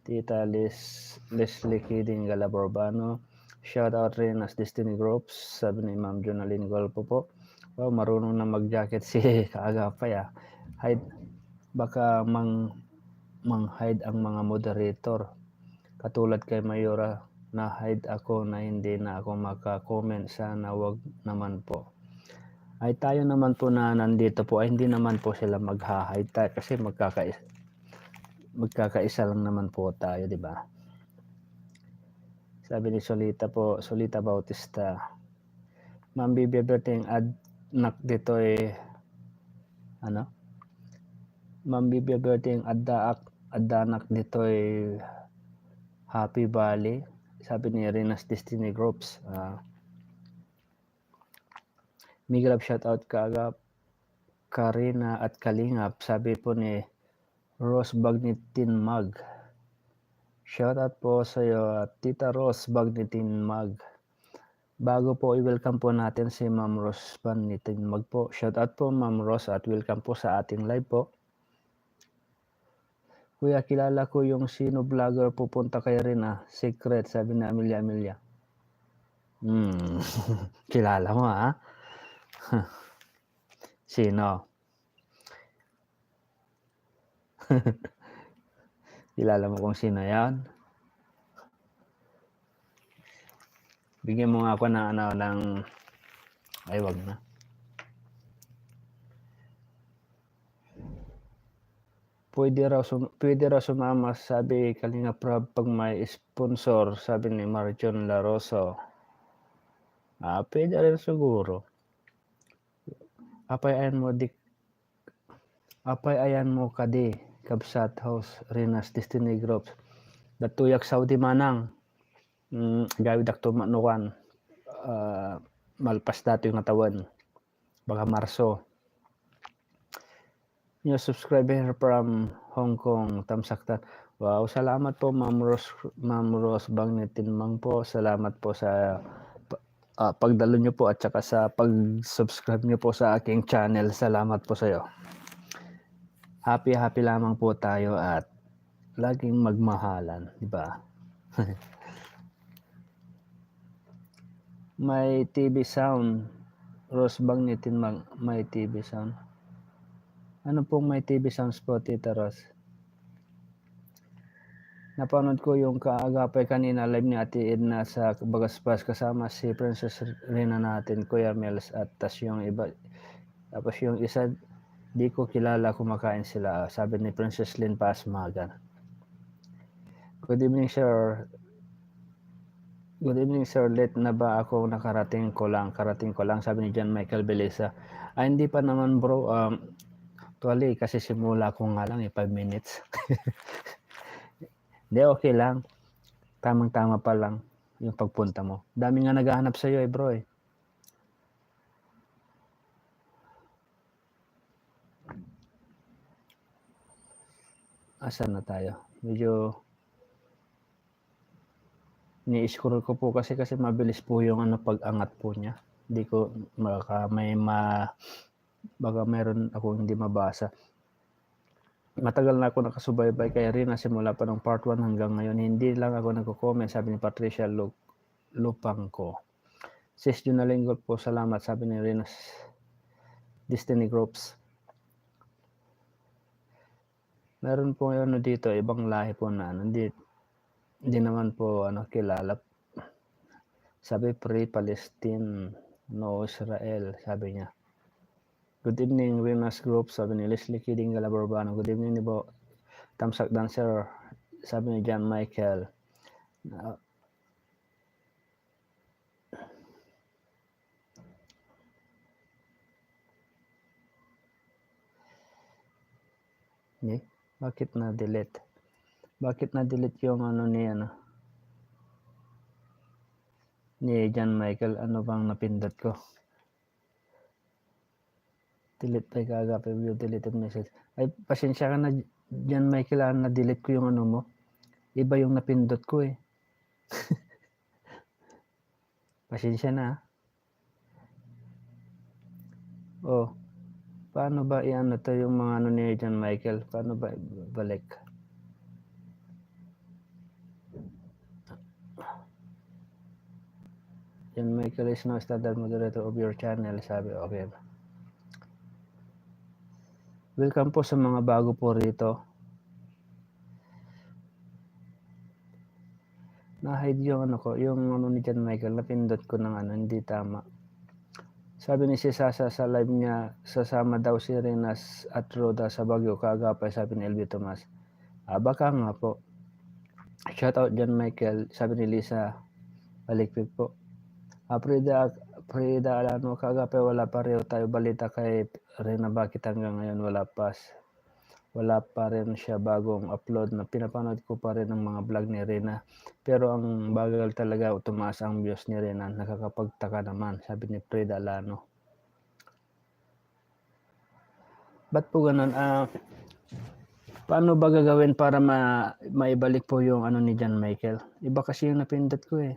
[SPEAKER 1] Tita Leslie Kidding Galaborbano. Shoutout Rena's Destiny Groups, sabi ni Ma'am Jonalyn Golpo po. Wow, marunong na mag-jacket si Kaagapay ah. Hide, baka mang-hide ang mga moderator. Katulad kay Mayora, na hide ako na hindi na ako maka-comment, sana wag naman po. Ay tayo naman po na nandito po ay hindi naman po sila mag-hide tayo kasi magkakaisa lang naman po tayo, di ba? Sabi ni Solita po, Solita Bautista. Ma'am Bibi Berting adnak dito Ma'am Bibi Berting adanak dito Happy Valley, sabi ni Rena's Destiny Groups. Miguel shoutout Kaagap, Karina at Kalingap, sabi po ni Rose Bagnitin Mag. Shoutout po sa iyo, Tita Rose Bagnitin Mag. Bago po i-welcome po natin si Ma'am Rose Bagnitin Mag po. Shoutout po Ma'am Rose at welcome po sa ating live po. Kuya, kilala ko yung sino vlogger pupunta kay Rina. Secret, sabi na Amelia. Kilala mo ha? Sino? Kilala mo kung sino yan? Bigyan mo nga ako ng ay wag na. Pwede raw sumama, sabi Kalinga Prab pag may sponsor, sabi ni Marjon Laroso. Pwede rin siguro. Apay ayan mo kadi Kabsat House Rena's Destiny Groups. Datuyak Saudi manang. Gawid akto manukan. Malpas dato yung natawan. Baka Marso. New subscriber from Hong Kong, Tamsaktan. Wow, salamat po Ma'am Rose Bagnitin Mang po. Salamat po sa pagdalo nyo po at saka sa pag-subscribe nyo po sa aking channel. Salamat po sa iyo. Happy lamang po tayo at laging magmahalan, di ba? May TV sound. Rose Bagnitin Mang, may TV sound. Ano pong may TV sounds po, Tita Ros? Napanood ko yung Kaagapay kanina live ni Ate Edna sa Bagaspas kasama si Princess Rina natin, Kuya Mels at yung iba. Tapos yung isa, di ko kilala, kumakain sila. Sabi ni Princess Lynn Pasmagan. Good evening, sir. Good evening, sir. Late na ba ako? Karating ko lang, sabi ni John Michael Belisa. Hindi pa naman bro. Actually, kasi simula ko nga lang 5 minutes. Hindi, okay lang. Tamang-tama pa lang yung pagpunta mo. Dami nga naghahanap sa'yo bro Asan na tayo? Medyo ni-scroll ko po kasi mabilis po yung pag-angat po niya. Hindi ko baka meron ako hindi mabasa. Matagal na ako nakasubaybay kay Rina simula pa ng part 1 hanggang ngayon. Hindi lang ako nagko-comment, sabi ni Patricia Lupangko. Sis Jonalyn po, salamat, sabi ni Rina's Destiny Groups. Meron po dito, ibang lahi po na hindi naman po kilala. Sabi, Free Palestine, No Israel, sabi niya. Good evening, Wimas Group, sabi ni Leslie Kidding Galaborbano. Good evening po, Tamsak Dancer, sabi ni John Michael. Bakit na-delete? Bakit na-delete yung ni John Michael? Ano bang napindot ko? Delete by kagapay view deleted message. Ay, pasensya ka na John Michael, na-delete ko yung mo. Iba yung napindot ko eh. Pasensya na. Oh, paano ba i-ano to yung mga ni John Michael? Paano ba balik? John Michael is now standard moderator of your channel, sabi. Okay. Welcome po sa mga bago po rito. Na-hide yung yung ni John Michael, napindot ko ng hindi tama. Sabi ni si Sasa sa live niya, sasama daw si Renas at Roda sa Baguio, kaagapay, sabi ni LB Tomas. Baka nga po. Shoutout John Michael, sabi ni Lisa Balikpik po. Frida Alano, kaagapay, wala pa rin tayo balita kay Rena, bakit hanggang ngayon wala pa rin siya bagong upload na pinapanood ko pa rin ang mga vlog ni Rena. Pero ang bagal talaga, tumaas ang views ni Rena, nakakapagtaka naman, sabi ni Frida Alano. Ba't po ganun? Paano ba gagawin para maibalik po yung ni John Michael? Iba kasi yung napindot ko eh.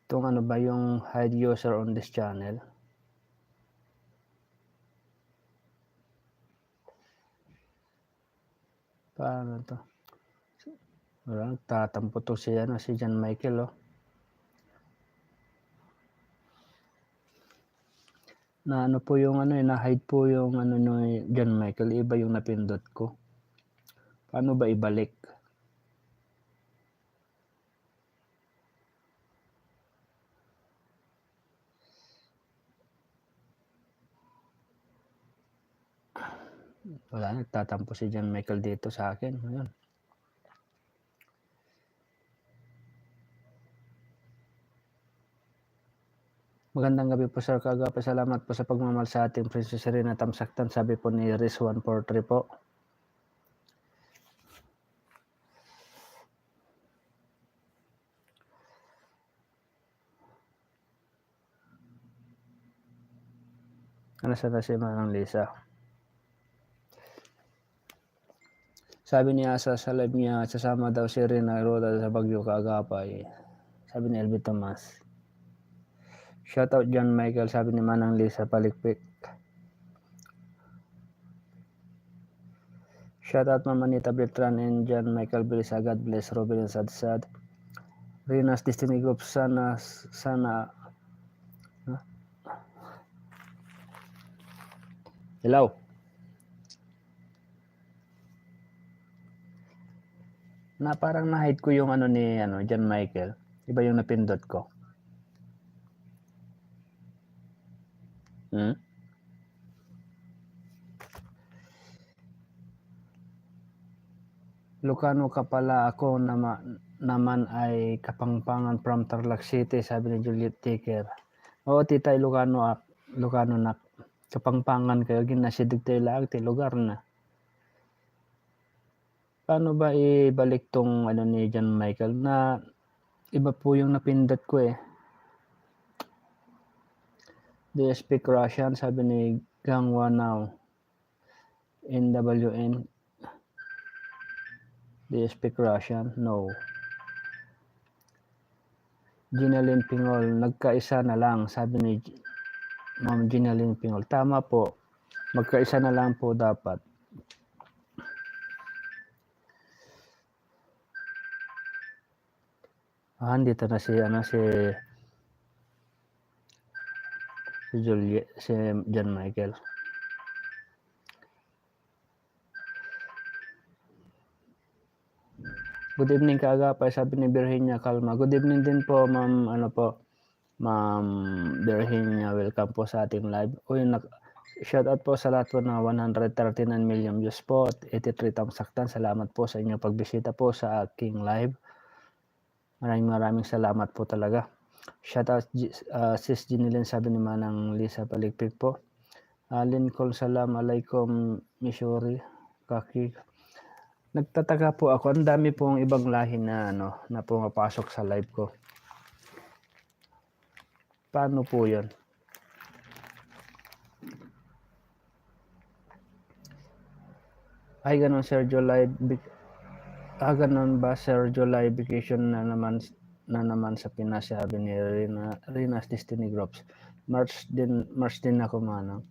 [SPEAKER 1] Itong ba yung hide user on this channel? Paano to? Wala, tatampo to si John Michael oh. Na po yung na-hide po yung ni John Michael, iba yung napindot ko. Paano ba ibalik? Wala, nagtatampo si John Michael dito sa akin. Ayun. Magandang gabi po sir, kaagapay, salamat po sa pagmamahal sa ating Princess Serena Tamsaktan, sabi po ni Riz 143 po. Sana si Manang Lisa. Sabi niya sa live niya, sasama daw si Rena Roda sa Baguio, kaagapay, sabi ni Elvie Tomas. Shoutout John Michael, sabi ni Manang Lisa Palikpik. Shoutout Mama Nita Beltran and John Michael Bilisa, God bless Robin and Sadsad. Rena's Destiny Group, sana hello. Na parang na-hide ko yung ni John Michael. Iba yung napindot ko. Lucano ka pala, ako naman ay Kapangpangan from Tarlac City, sabi ni Juliet Ticker. Oo, titay Lucano na Kapangpangan kayo, ginasidig tayo lang, lugar na. Paano ba ibalik tong ni John Michael na iba po yung napindot ko eh. Do you speak Russian? Sabi ni Gangwa Now. NWN. Do you speak Russian? No. Ginalyn Pingol, nagkaisa na lang, sabi ni Ma'am Ginalyn Pingol. Tama po, magkaisa na lang po dapat. Dito na si Juliet, si John Michael. Good evening kaagapay, sabi ni Virginia Calma. Good evening din po, ma'am, Ma'am Virginia, welcome po sa ating live. Uy, shoutout po sa lahat po na 139 million views po at 83 tamsaktan. Salamat po sa inyong pagbisita po sa aking live. Maraming salamat po talaga. Shoutout Sis Jinilin, sabi ni Manang Lisa Paligpig po. Lincoln, salam alaikum, Missouri, Kaki. Nagtataka po ako, ang dami pong ibang lahi na na pumapasok sa live ko. Paano po 'yon? Ay ganun Sergio live. Ganun ba Sergio live vacation na naman sa Pinas, sabi ni Rina's Destiny Groups. March din ako, Manang.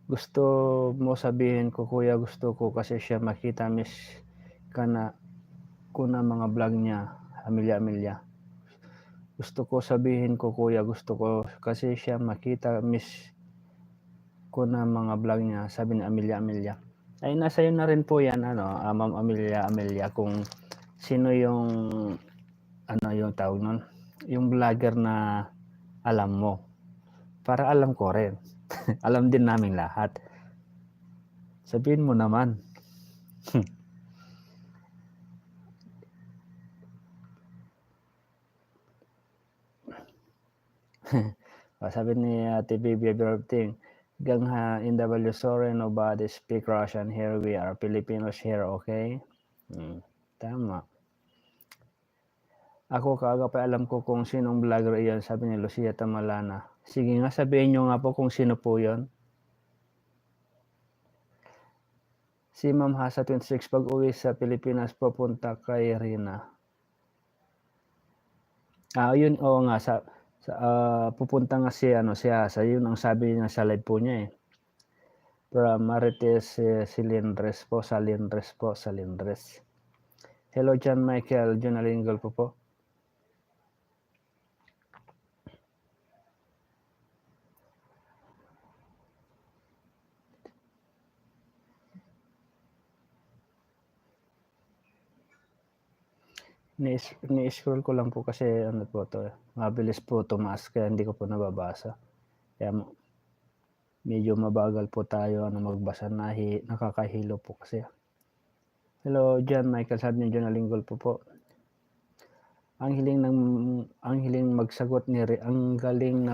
[SPEAKER 1] Gusto mo sabihin ko, kuya, gusto ko kasi siya makita, miss ka na ko na mga vlog niya, Amelia. Gusto ko sabihin ko, kuya, gusto ko kasi siya makita, miss ko na mga vlog niya, sabi ni Amelia. Ay nasa iyo na rin po yan, Ma'am Amelia, kung sino yung yung tawag nun, yung vlogger na alam mo, para alam ko rin. Alam din namin lahat. Sabihin mo naman. Sabi ni Ate Bibi Berting, Gangha NW, sorry, nobody speak Russian here. We are Filipinos here, okay? Tama. Ako kaagapay, alam ko kung sinong vlogger iyon, sabi ni Lucia Tamalana. Sige nga, sabihin nyo nga po kung sino po yon. Si Ma'am Hasa 26, pag uwi sa Pilipinas, pupunta kay Rina. Yun, oo nga, pupunta nga si Hasa, yun ang sabi niya sa live po niya eh. From Marites Salindres po. Hello John Michael, Jonalingol po. Ni-scroll ko lang po kasi mabilis po tumaas kaya hindi ko po nababasa. Kaya medyo mabagal po tayo magbasa, nakakahilo po kasi. Hello John Michael, sabi ni Jonalinggol po. Ang galing na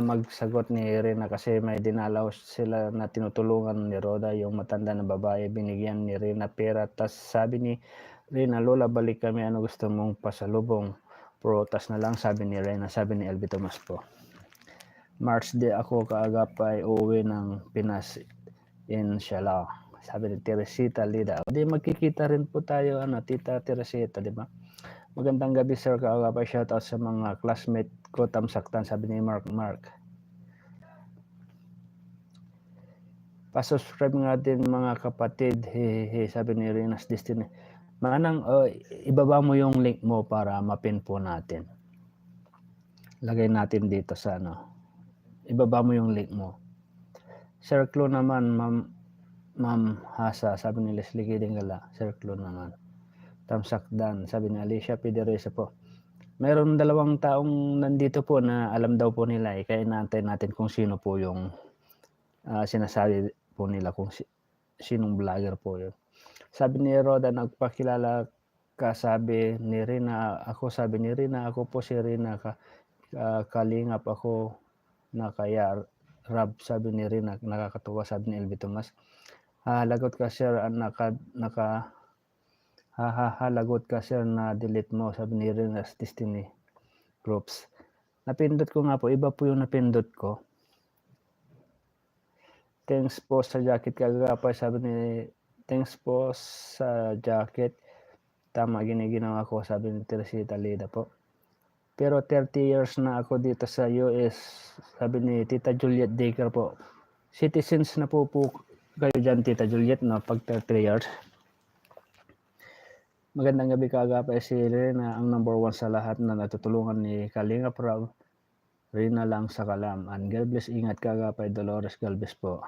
[SPEAKER 1] magsagot ni Rina kasi may dinalaw sila na tinutulungan ni Roda, yung matanda na babae, binigyan ni Rina pera, tas sabi ni Rina, Lola, balik kami, ano gusto mong pasalubong? Prutas na lang, sabi ni Rina, sabi ni Elvie Tomas po. March di ako kaagapay uuwi ng Pinas, inshallah, sabi ni Teresita Lida. Di magkikita rin po tayo, Tita Teresita, di ba? Magandang gabi sir, kaagapay, shoutout sa mga classmate ko, tamsaktan, sabi ni Mark. Pa-subscribe nga din mga kapatid, sabi ni Rina's Destiny. Manang, ibaba mo yung link mo para mapin po natin. Lagay natin dito sa ibaba mo yung link mo. Sir Clo naman, Ma'am Hasa, sabi ni Leslie Kidingala. Sir Clo naman. Tamsakdan, sabi ni Alicia Pideresa po. Mayroon 2 taong nandito po na alam daw po nila kaya inaantay natin kung sino po yung sinasabi po nila, kung sinong vlogger po yun. Sabi ni Roda, nagpakilala ka, sabi ni Rina, ako po si Rina, kalingap ako na kaya Rab, sabi ni Rina, nakakatuwa, sabi ni Elvie Tomas. Lagot ka sir, lagot ka sir na delete mo, sabi ni Rina's Destiny Groups. Napindot ko nga po, iba po yung napindot ko. Thanks po sa jacket kagapay, sabi ni thanks po sa jacket. Tama, ginagawa ko, sabi ni Teresita Lida po. Pero 30 years na ako dito sa US, sabi ni Tita Juliet Daker po. Citizens na po kayo dyan, Tita Juliet, pag 30 years. Magandang gabi kaagapay, si Rina, ang number 1 sa lahat na natutulungan ni Kalinga Prab. Rina lang sa kalam. And God bless, ingat kaagapay, Dolores Galvez po.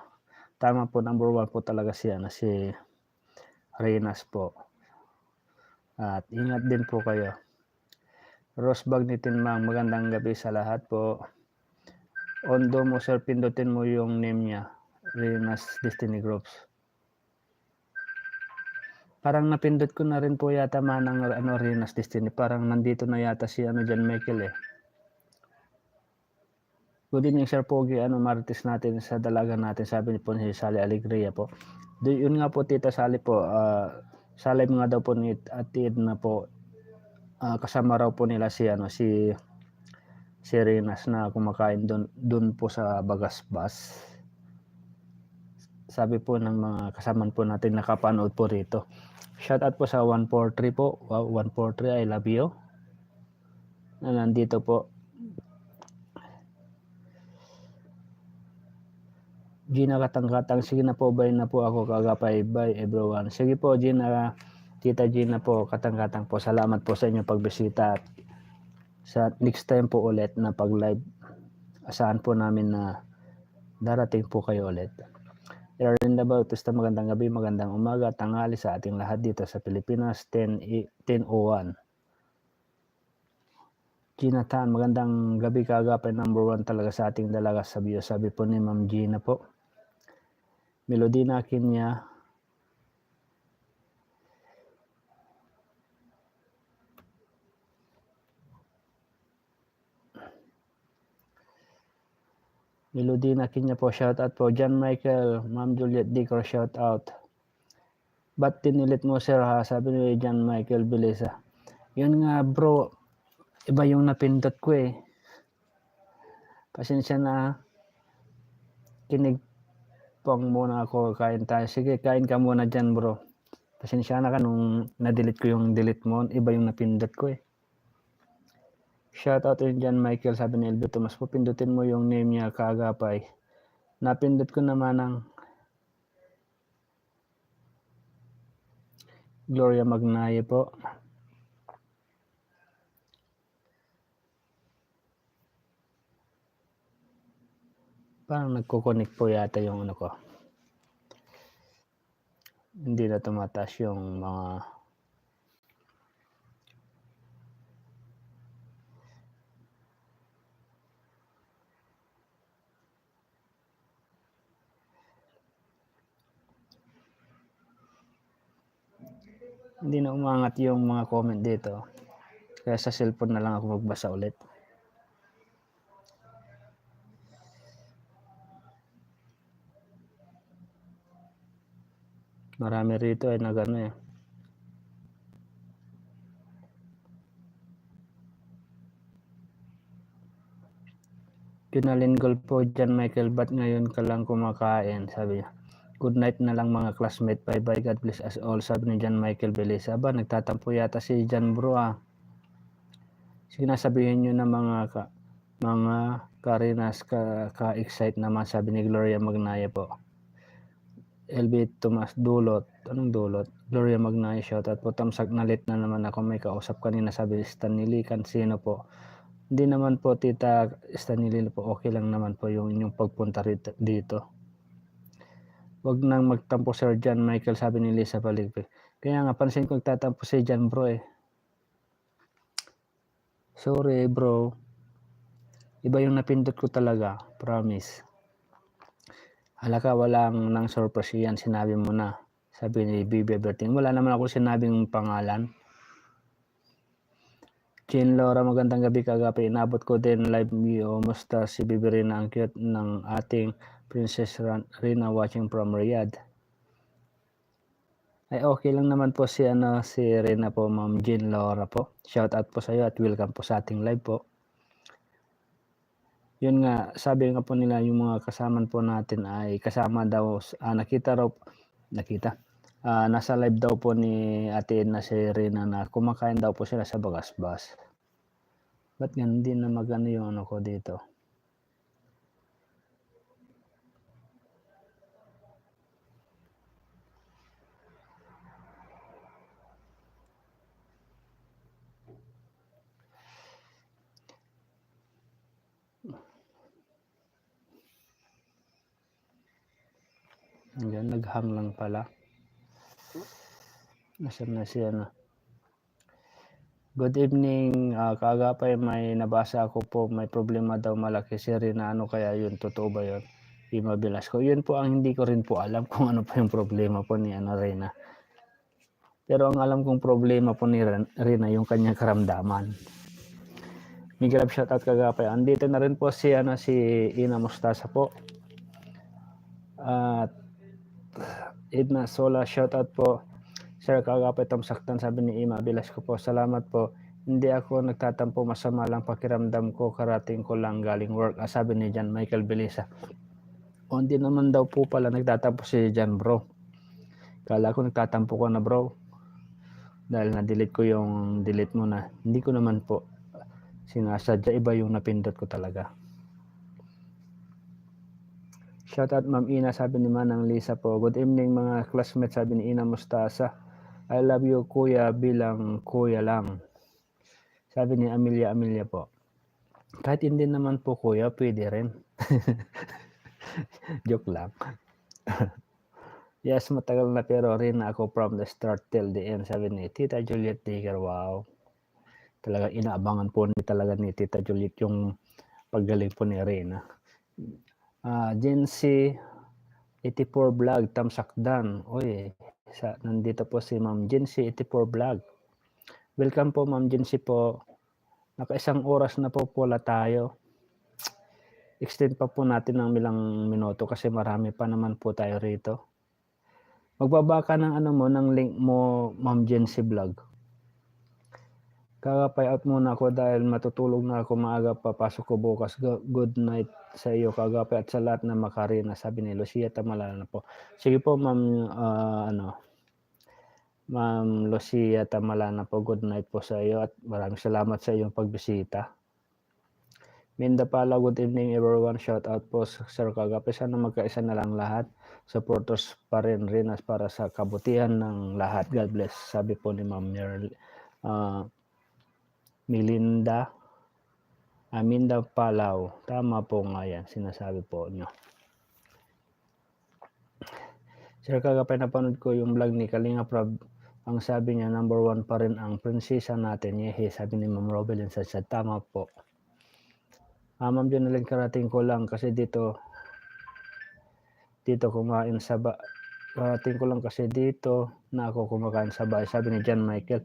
[SPEAKER 1] Tama po, number 1 po talaga si Rinas po. At ingat din po kayo. Rosebag ni Tinmang, magandang gabi sa lahat po. Ondo mo sir, pindutin mo yung name niya, Renas Destiny Groups. Parang napindot ko na rin po yata manang Renas Destiny. Parang nandito na yata si John Michael eh. Good evening Sir Pogi, Marites natin sa dalaga natin, sabi ni po si Sally Alegria po. Yun nga po Tita Sally po, sa live nga daw po ni Ate Edna po, kasama raw po nila si Renas na kumakain doon po sa Bagasbas. Sabi po ng mga kasaman po natin nakapanood po rito. Shout out po sa 143 po. Wow, 143, I love you. Na nandito po. Gina Katang-Katang, sige na po, bye na po ako kagapay, bye everyone. Sige po Gina, Tita Gina po, Katang-Katang po, salamat po sa inyong pagbisita. Sa next time po ulit na pag live, asahan po namin na darating po kayo ulit. Erlinda Bautista, magandang gabi, magandang umaga, tanghali sa ating lahat dito sa Pilipinas, 10:01. Gina Tan, magandang gabi kagapay, number 1 talaga sa ating dalaga sa bio, sabi po ni Ma'am Gina po. Melodina Kinya, Melodina Kinya po, shout out po. John Michael, Ma'am Juliet Dicor, shout out. Ba't tinilit mo sir ha? Sabi ni John Michael Belisa. Yun nga bro, iba yung napindot ko eh. Pasensya na, kinig pang muna ako, kain tayo. Sige, kain ka muna dyan bro. Pasensya na ka nung na-delete ko yung delete mo, iba yung napindot ko eh. Shout out to John Michael, sabi ni Elvio Tomas po, pindutin mo yung name niya kagapay. Napindot ko naman ang Gloria Magnaye po. Parang nagko-connect po yata yung ko. Hindi na tumataas yung mga hindi na umangat yung mga comment dito. Kaya sa cellphone na lang ako magbasa ulit. Marami rito ay nagano eh. Kinalinggol po dyan Michael, ba't ngayon ka lang kumakain? Sabi niya. Good night na lang mga classmate. Bye bye, God bless us all. Sabi ni John Michael Belisa. Ba, nagtatampo yata si John bro ah. Sige na, sabihin nyo na mga Karinas ka-excite naman, sabi ni Gloria Magnaye po. LB Tomas Dulot. Anong Dulot? Gloria Magnaye, shoutout po. Tamsak nalit na naman ako, may kausap kanina, sabi ni Stanley Cansino po. Hindi naman po Tita Stanley po, okay lang naman po yung inyong pagpunta dito. Wag nang magtampo Sir John Michael, sabi ni Lisa Paligpig. Kaya nga pansin ko nagtatampo si John bro eh. Sorry bro. Iba yung napindot ko talaga, promise. Halaka walang nang surprise yan, sinabi mo na. Sabi ni Bibi Berting. Wala naman ako sinabing pangalan. Jean Laura, magandang gabi kagabi. Inabot ko din live view. Musta si Bibi Rina, ang cute ng ating Princess Rina watching from Riyadh. Ay okay lang naman po si Rina po, Ma'am Jean Laura po. Shout out po sa iyo at welcome po sa ating live po. Yun nga, sabi nga po nila yung mga kasaman po natin ay kasama daw, nasa live daw po ni Ate Edna si Rina na kumakain daw po sila sa Bagasbas. Ba't ganun din na magano yung ko dito? Hanggang naghang lang pala. Nasaan na siya na? Good evening, kaagapay may nabasa ako po may problema daw malaki si Rina, ano kaya yun, totoo ba yun? Ima Velasco, yun po ang hindi ko rin po alam kung ano pa yung problema po ni Rina. Pero ang alam kong problema po ni Rina yung kanyang karamdaman. Miguel Love, shoutout kaagapay. Andito na rin po si Ina Mostasa po. At Edna Sola, shoutout po. Sir, kaagapay tamsaktan, sabi ni Ima Velasco po. Salamat po. Hindi ako nagtatampo, masama lang pakiramdam ko, karating ko lang galing work. Sabi ni John Michael Belisa. O hindi naman daw po pala nagtatampo si John, bro. Kala ko nagtatampo ko na, bro. Dahil na-delete ko yung delete mo na. Hindi ko naman po sinasadya, iba yung napindot ko talaga. Shoutout Ma'am Ina, sabi ni Manang Lisa po. Good evening mga classmates, sabi ni Ina Mustasa. I love you kuya bilang kuya lang. Sabi ni Amelia po. Kahit hindi naman po kuya, pwede rin. Joke lang. Yes, matagal na pero rin ako from the start till the end, sabi ni Tita Juliet Digger. Wow. Talagang inaabangan po talaga ni Tita Juliet yung paggaling po ni Rina. Jency 84 vlog, tamsakdan. Oy, nandito po si Ma'am Jency 84 vlog. Welcome po Ma'am Jency po. Naka-isang oras na po pula tayo. Extend pa po natin ng ilang minuto kasi marami pa naman po tayo rito. Magbaba ka ng ng link mo, Ma'am Jency vlog. Kagapay out muna ako dahil matutulog na ako maaga, papasok ko bukas. Good night sa iyo kagapay at sa lahat na makarina, sabi ni Lucia Tamalana po. Sige po Ma'am Ma'am Lucia Tamalana po, good night po sa iyo at maraming salamat sa iyong pagbisita. Minda Pala, good evening everyone, shout out po Sir Kagapay, sana magkaisa na lang lahat, supporters pa rin as para sa kabutihan ng lahat. God bless, sabi po ni Ma'am Minda Palaw. Tama po nga yan, sinasabi po nyo. Sir Kagapay, napanood ko yung vlog ni Kalinga Prab. Ang sabi niya, number 1 pa rin ang prinsesa natin. Yehe, sabi ni Ma'am Robelin sa chat. Tama po. Ma'am Jonalyn, karating ko lang kasi dito kumain sa karating ko lang kasi dito na ako kumakain sa bahay, sabi ni John Michael.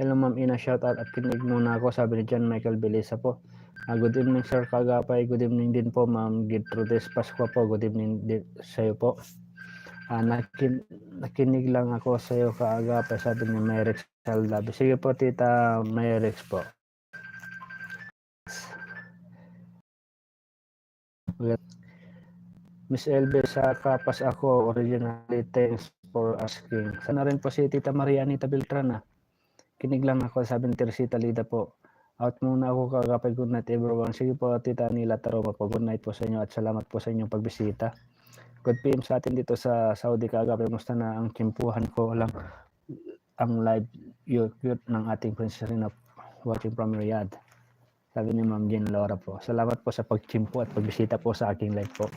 [SPEAKER 1] Hello Ma'am Ina, shout out at kinig muna ako, sabi ni John Michael Belisa po. Good evening Sir Kagapay, good evening din po Ma'am Gertrudes Pascua po, good evening din sa iyo po. Nakinig lang ako sa iyo Kagapay, sabi ni Myrex Saldabi. Sige po Tita Myrex po. Miss Elbe, sa kapas ako, originally thanks for asking. Sana rin po si Tita Maria Anita Beltrana. Kinig lang ako, sabi ni Teresita Lida po. Out muna ako Kagapay, good night everyone. Sige po Tita Nila Taroma po, good night po sa inyo at salamat po sa inyong pagbisita. Good PM sa atin dito sa Saudi Kagapay. Musta na ang kimpuhan ko lang ang live cute ng ating Princess Rina watching from Riyadh. Sabi ni Ma'am Jean Laura po. Salamat po sa pagchimpo at pagbisita po sa aking live po.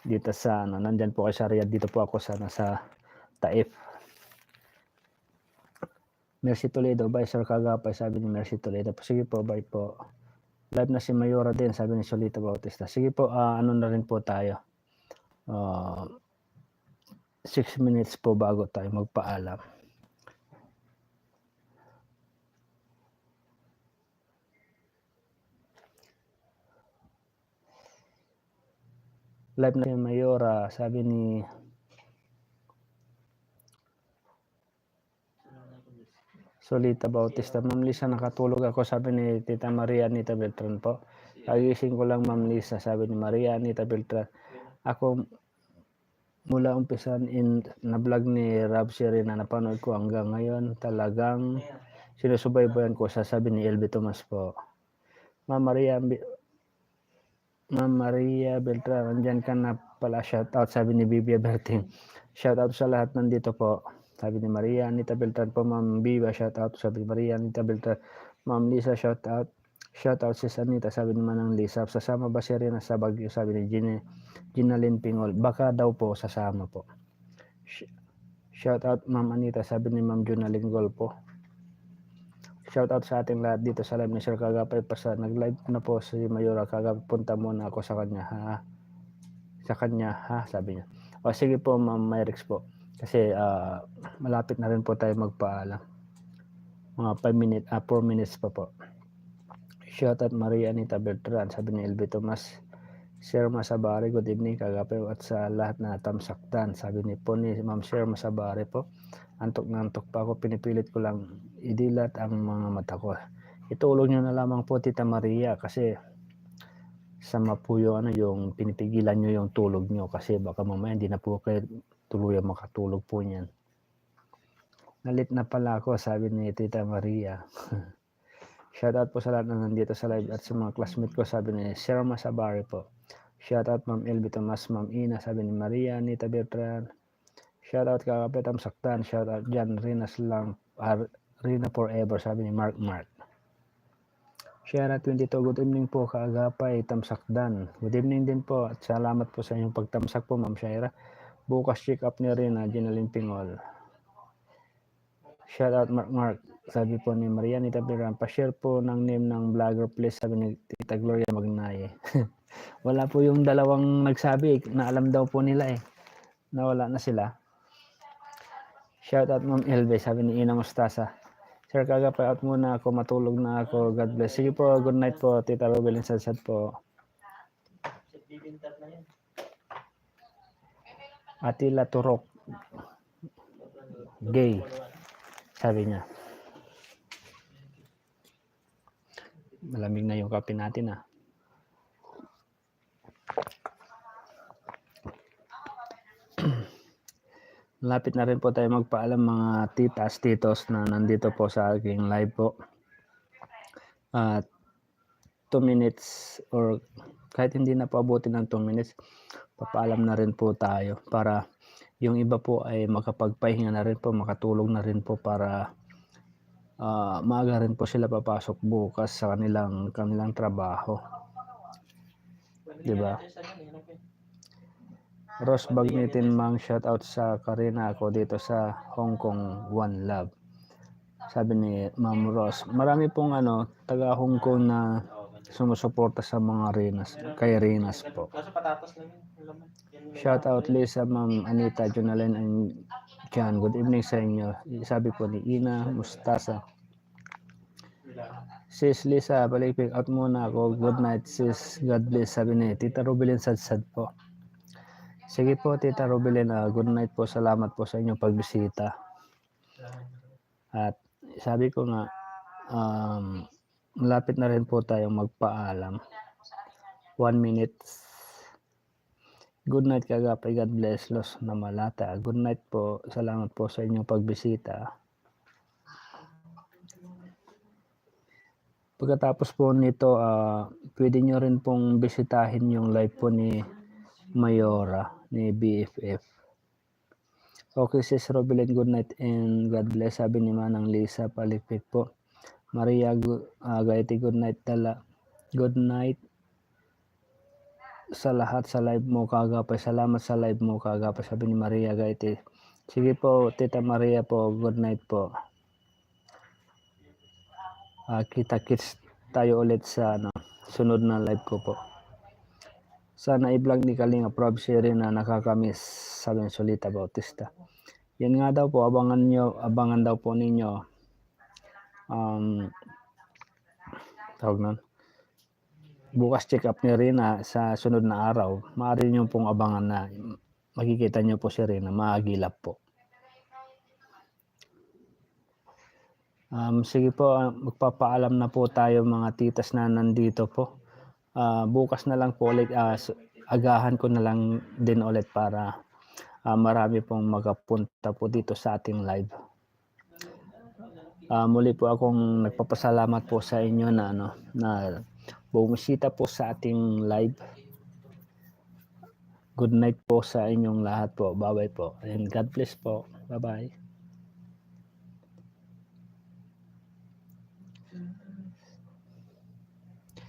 [SPEAKER 1] Dito sa nandyan po kay sa Riyadh, dito po ako sa nasa Taif. Mercy Toledo, bye Sir Kagapay, sabi ni Mercy Toledo po. Sige po, bye po. Live na si Mayora din, sabi ni Solita Bautista. Sige po, ano na rin po tayo. 6 minutes po bago tayo magpaalam. Live na si Mayora, sabi ni Solita Bautista. Ma'am Lisa, nakatulog ako, sabi ni Tita Maria Anita Beltran po. Kagising ko lang Ma'am Lisa, sabi ni Maria Anita Beltran. Ako mula umpisan na vlog ni Rob Sherry na napanood ko hanggang ngayon, talagang sinusubaybayan ko, sabi ni Elby Tomas po. Ma'am Maria Beltran, andyan ka na pala, shout out, sabi ni Bibia Berting. Shout out sa lahat nandito po, sabi ni Maria Anita Beltran po. Ma'am Biba, shout out, sabi ni Maria Anita Beltran. Ma'am Lisa, shout out si Sanita, sabi ni Manang Lisa. Sasama ba si Rina sa Baguio, sabi ni Ginalyn Pingol. Baka daw po sasama po. Shout out Ma'am Anita, sabi ni Ma'am Junalyn Golpo. Shoutout sa ating lahat dito sa live ni Sir Kagapay. Nag-live na po si Mayora Kagapay. Punta muna ako sa kanya ha. Sa kanya ha, sabi niya. O sige po Ma'am Myrix po. Kasi malapit na rin po tayo magpaalam. Mga 4 minutes pa po. Shoutout Maria Anita Bertran. Sabi ni LB Tomas. Sir Masabari, good evening Kagapay at sa lahat na tamsaktan. Sabi ni po ni Ma'am Sir Masabari po. Antok na antok pa ako, pinipilit ko lang idilat ang mga mata ko. Itulog nyo na lamang po Tita Maria kasi sama po yung pinipigilan nyo yung tulog nyo kasi baka mamaya hindi na po kayo tuluyan makatulog po niyan. Nalit na pala ako, sabi ni Tita Maria. Shoutout po sa lahat na nandito sa live at sa mga classmate ko, sabi ni Sir Masabari po. Shoutout Ma'am Elby Tomas, Ma'am Ina, sabi ni Maria Anita Bertran. Shoutout Kagapay Tamsaktan, shoutout Jan Rinas lang, Rina Forever, sabi ni Mark. Shara 22, good evening po Kagapay Tamsakdan. Good evening din po at salamat po sa inyong pagtamsak po Ma'am Shaira. Bukas check up ni Rina, Ginaline Pingol. Shoutout Mark, sabi po ni Maria Anita Bertran. Pa-share po ng name ng vlogger please, sabi ni Tita Gloria Magnaye. Wala po yung dalawang nagsabi, na alam daw po nila nawala na sila. Shoutout Ma'am Elbe, sabi ni Ina Mustasa. Sir Kagapay, out muna ako, matulog na ako, God bless. Sige po, good night po, Tita Robelin Sadsad po. Atila Turok, gay, sabi niya. Malamig na yung kape natin Lapit na rin po tayo magpaalam mga titas, titos na nandito po sa aking live po. 2 minutes or kahit hindi na po abutin ng 2 minutes, papaalam na rin po tayo para yung iba po ay makapagpahinga na rin po, makatulog na rin po para maaga rin po sila papasok bukas sa kanilang trabaho. Diba? Rose Bagnitin Mang, shoutout sa Karina ako dito sa Hong Kong, One Love. Sabi ni Ma'am Rose, marami pong taga Hong Kong na sumusuporta sa mga Rinas, kay Rinas po. Shoutout Lisa, Ma'am Anita, Jonalyn and John. Good evening sa inyo. Sabi po ni Ina Mustasa. Sis Lisa, balik out muna ako. Good night sis, God bless. Sabi ni Tita Rubilin Sadsad po. Sige po Tita Rubilin, good night po. Salamat po sa inyong pagbisita. At sabi ko nga, malapit na rin po tayong magpaalam. 1 minute. Good night Kagapay, God bless. Los na Malata. Good night po. Salamat po sa inyong pagbisita. Pagkatapos po nito, pwede nyo rin pong bisitahin yung live po ni Mayora, ni BFF. Okay sis Robelin, good night and God bless. Sabi ni Manang Lisa Palipit po. Maria Gaiti, good night tala. Good night sa lahat sa live mo Kagapay. Salamat sa live mo Kagapay, sabi ni Maria Gaiti. Sige po Tita Maria po, good night po. Kita-kits tayo ulit sa sunod na live ko po. Sana i-vlog ni Kalinga Prob Sherry na nakakamiss, sabi ni Solita Bautista. Yan nga daw po, abangan daw po ninyo tawag nun, bukas check up ni Rina sa sunod na araw. Maaari nyo pong abangan na makikita nyo po si Rina, maagilap po. Sige po, magpapaalam na po tayo mga titas na nandito po. Bukas na lang po ulit, agahan ko na lang din ulit para marami pong makapunta po dito sa ating live. Muli po akong nagpapasalamat po sa inyo na bumisita po sa ating live. Good night po sa inyong lahat po. Bye-bye po. And God bless po. Bye-bye.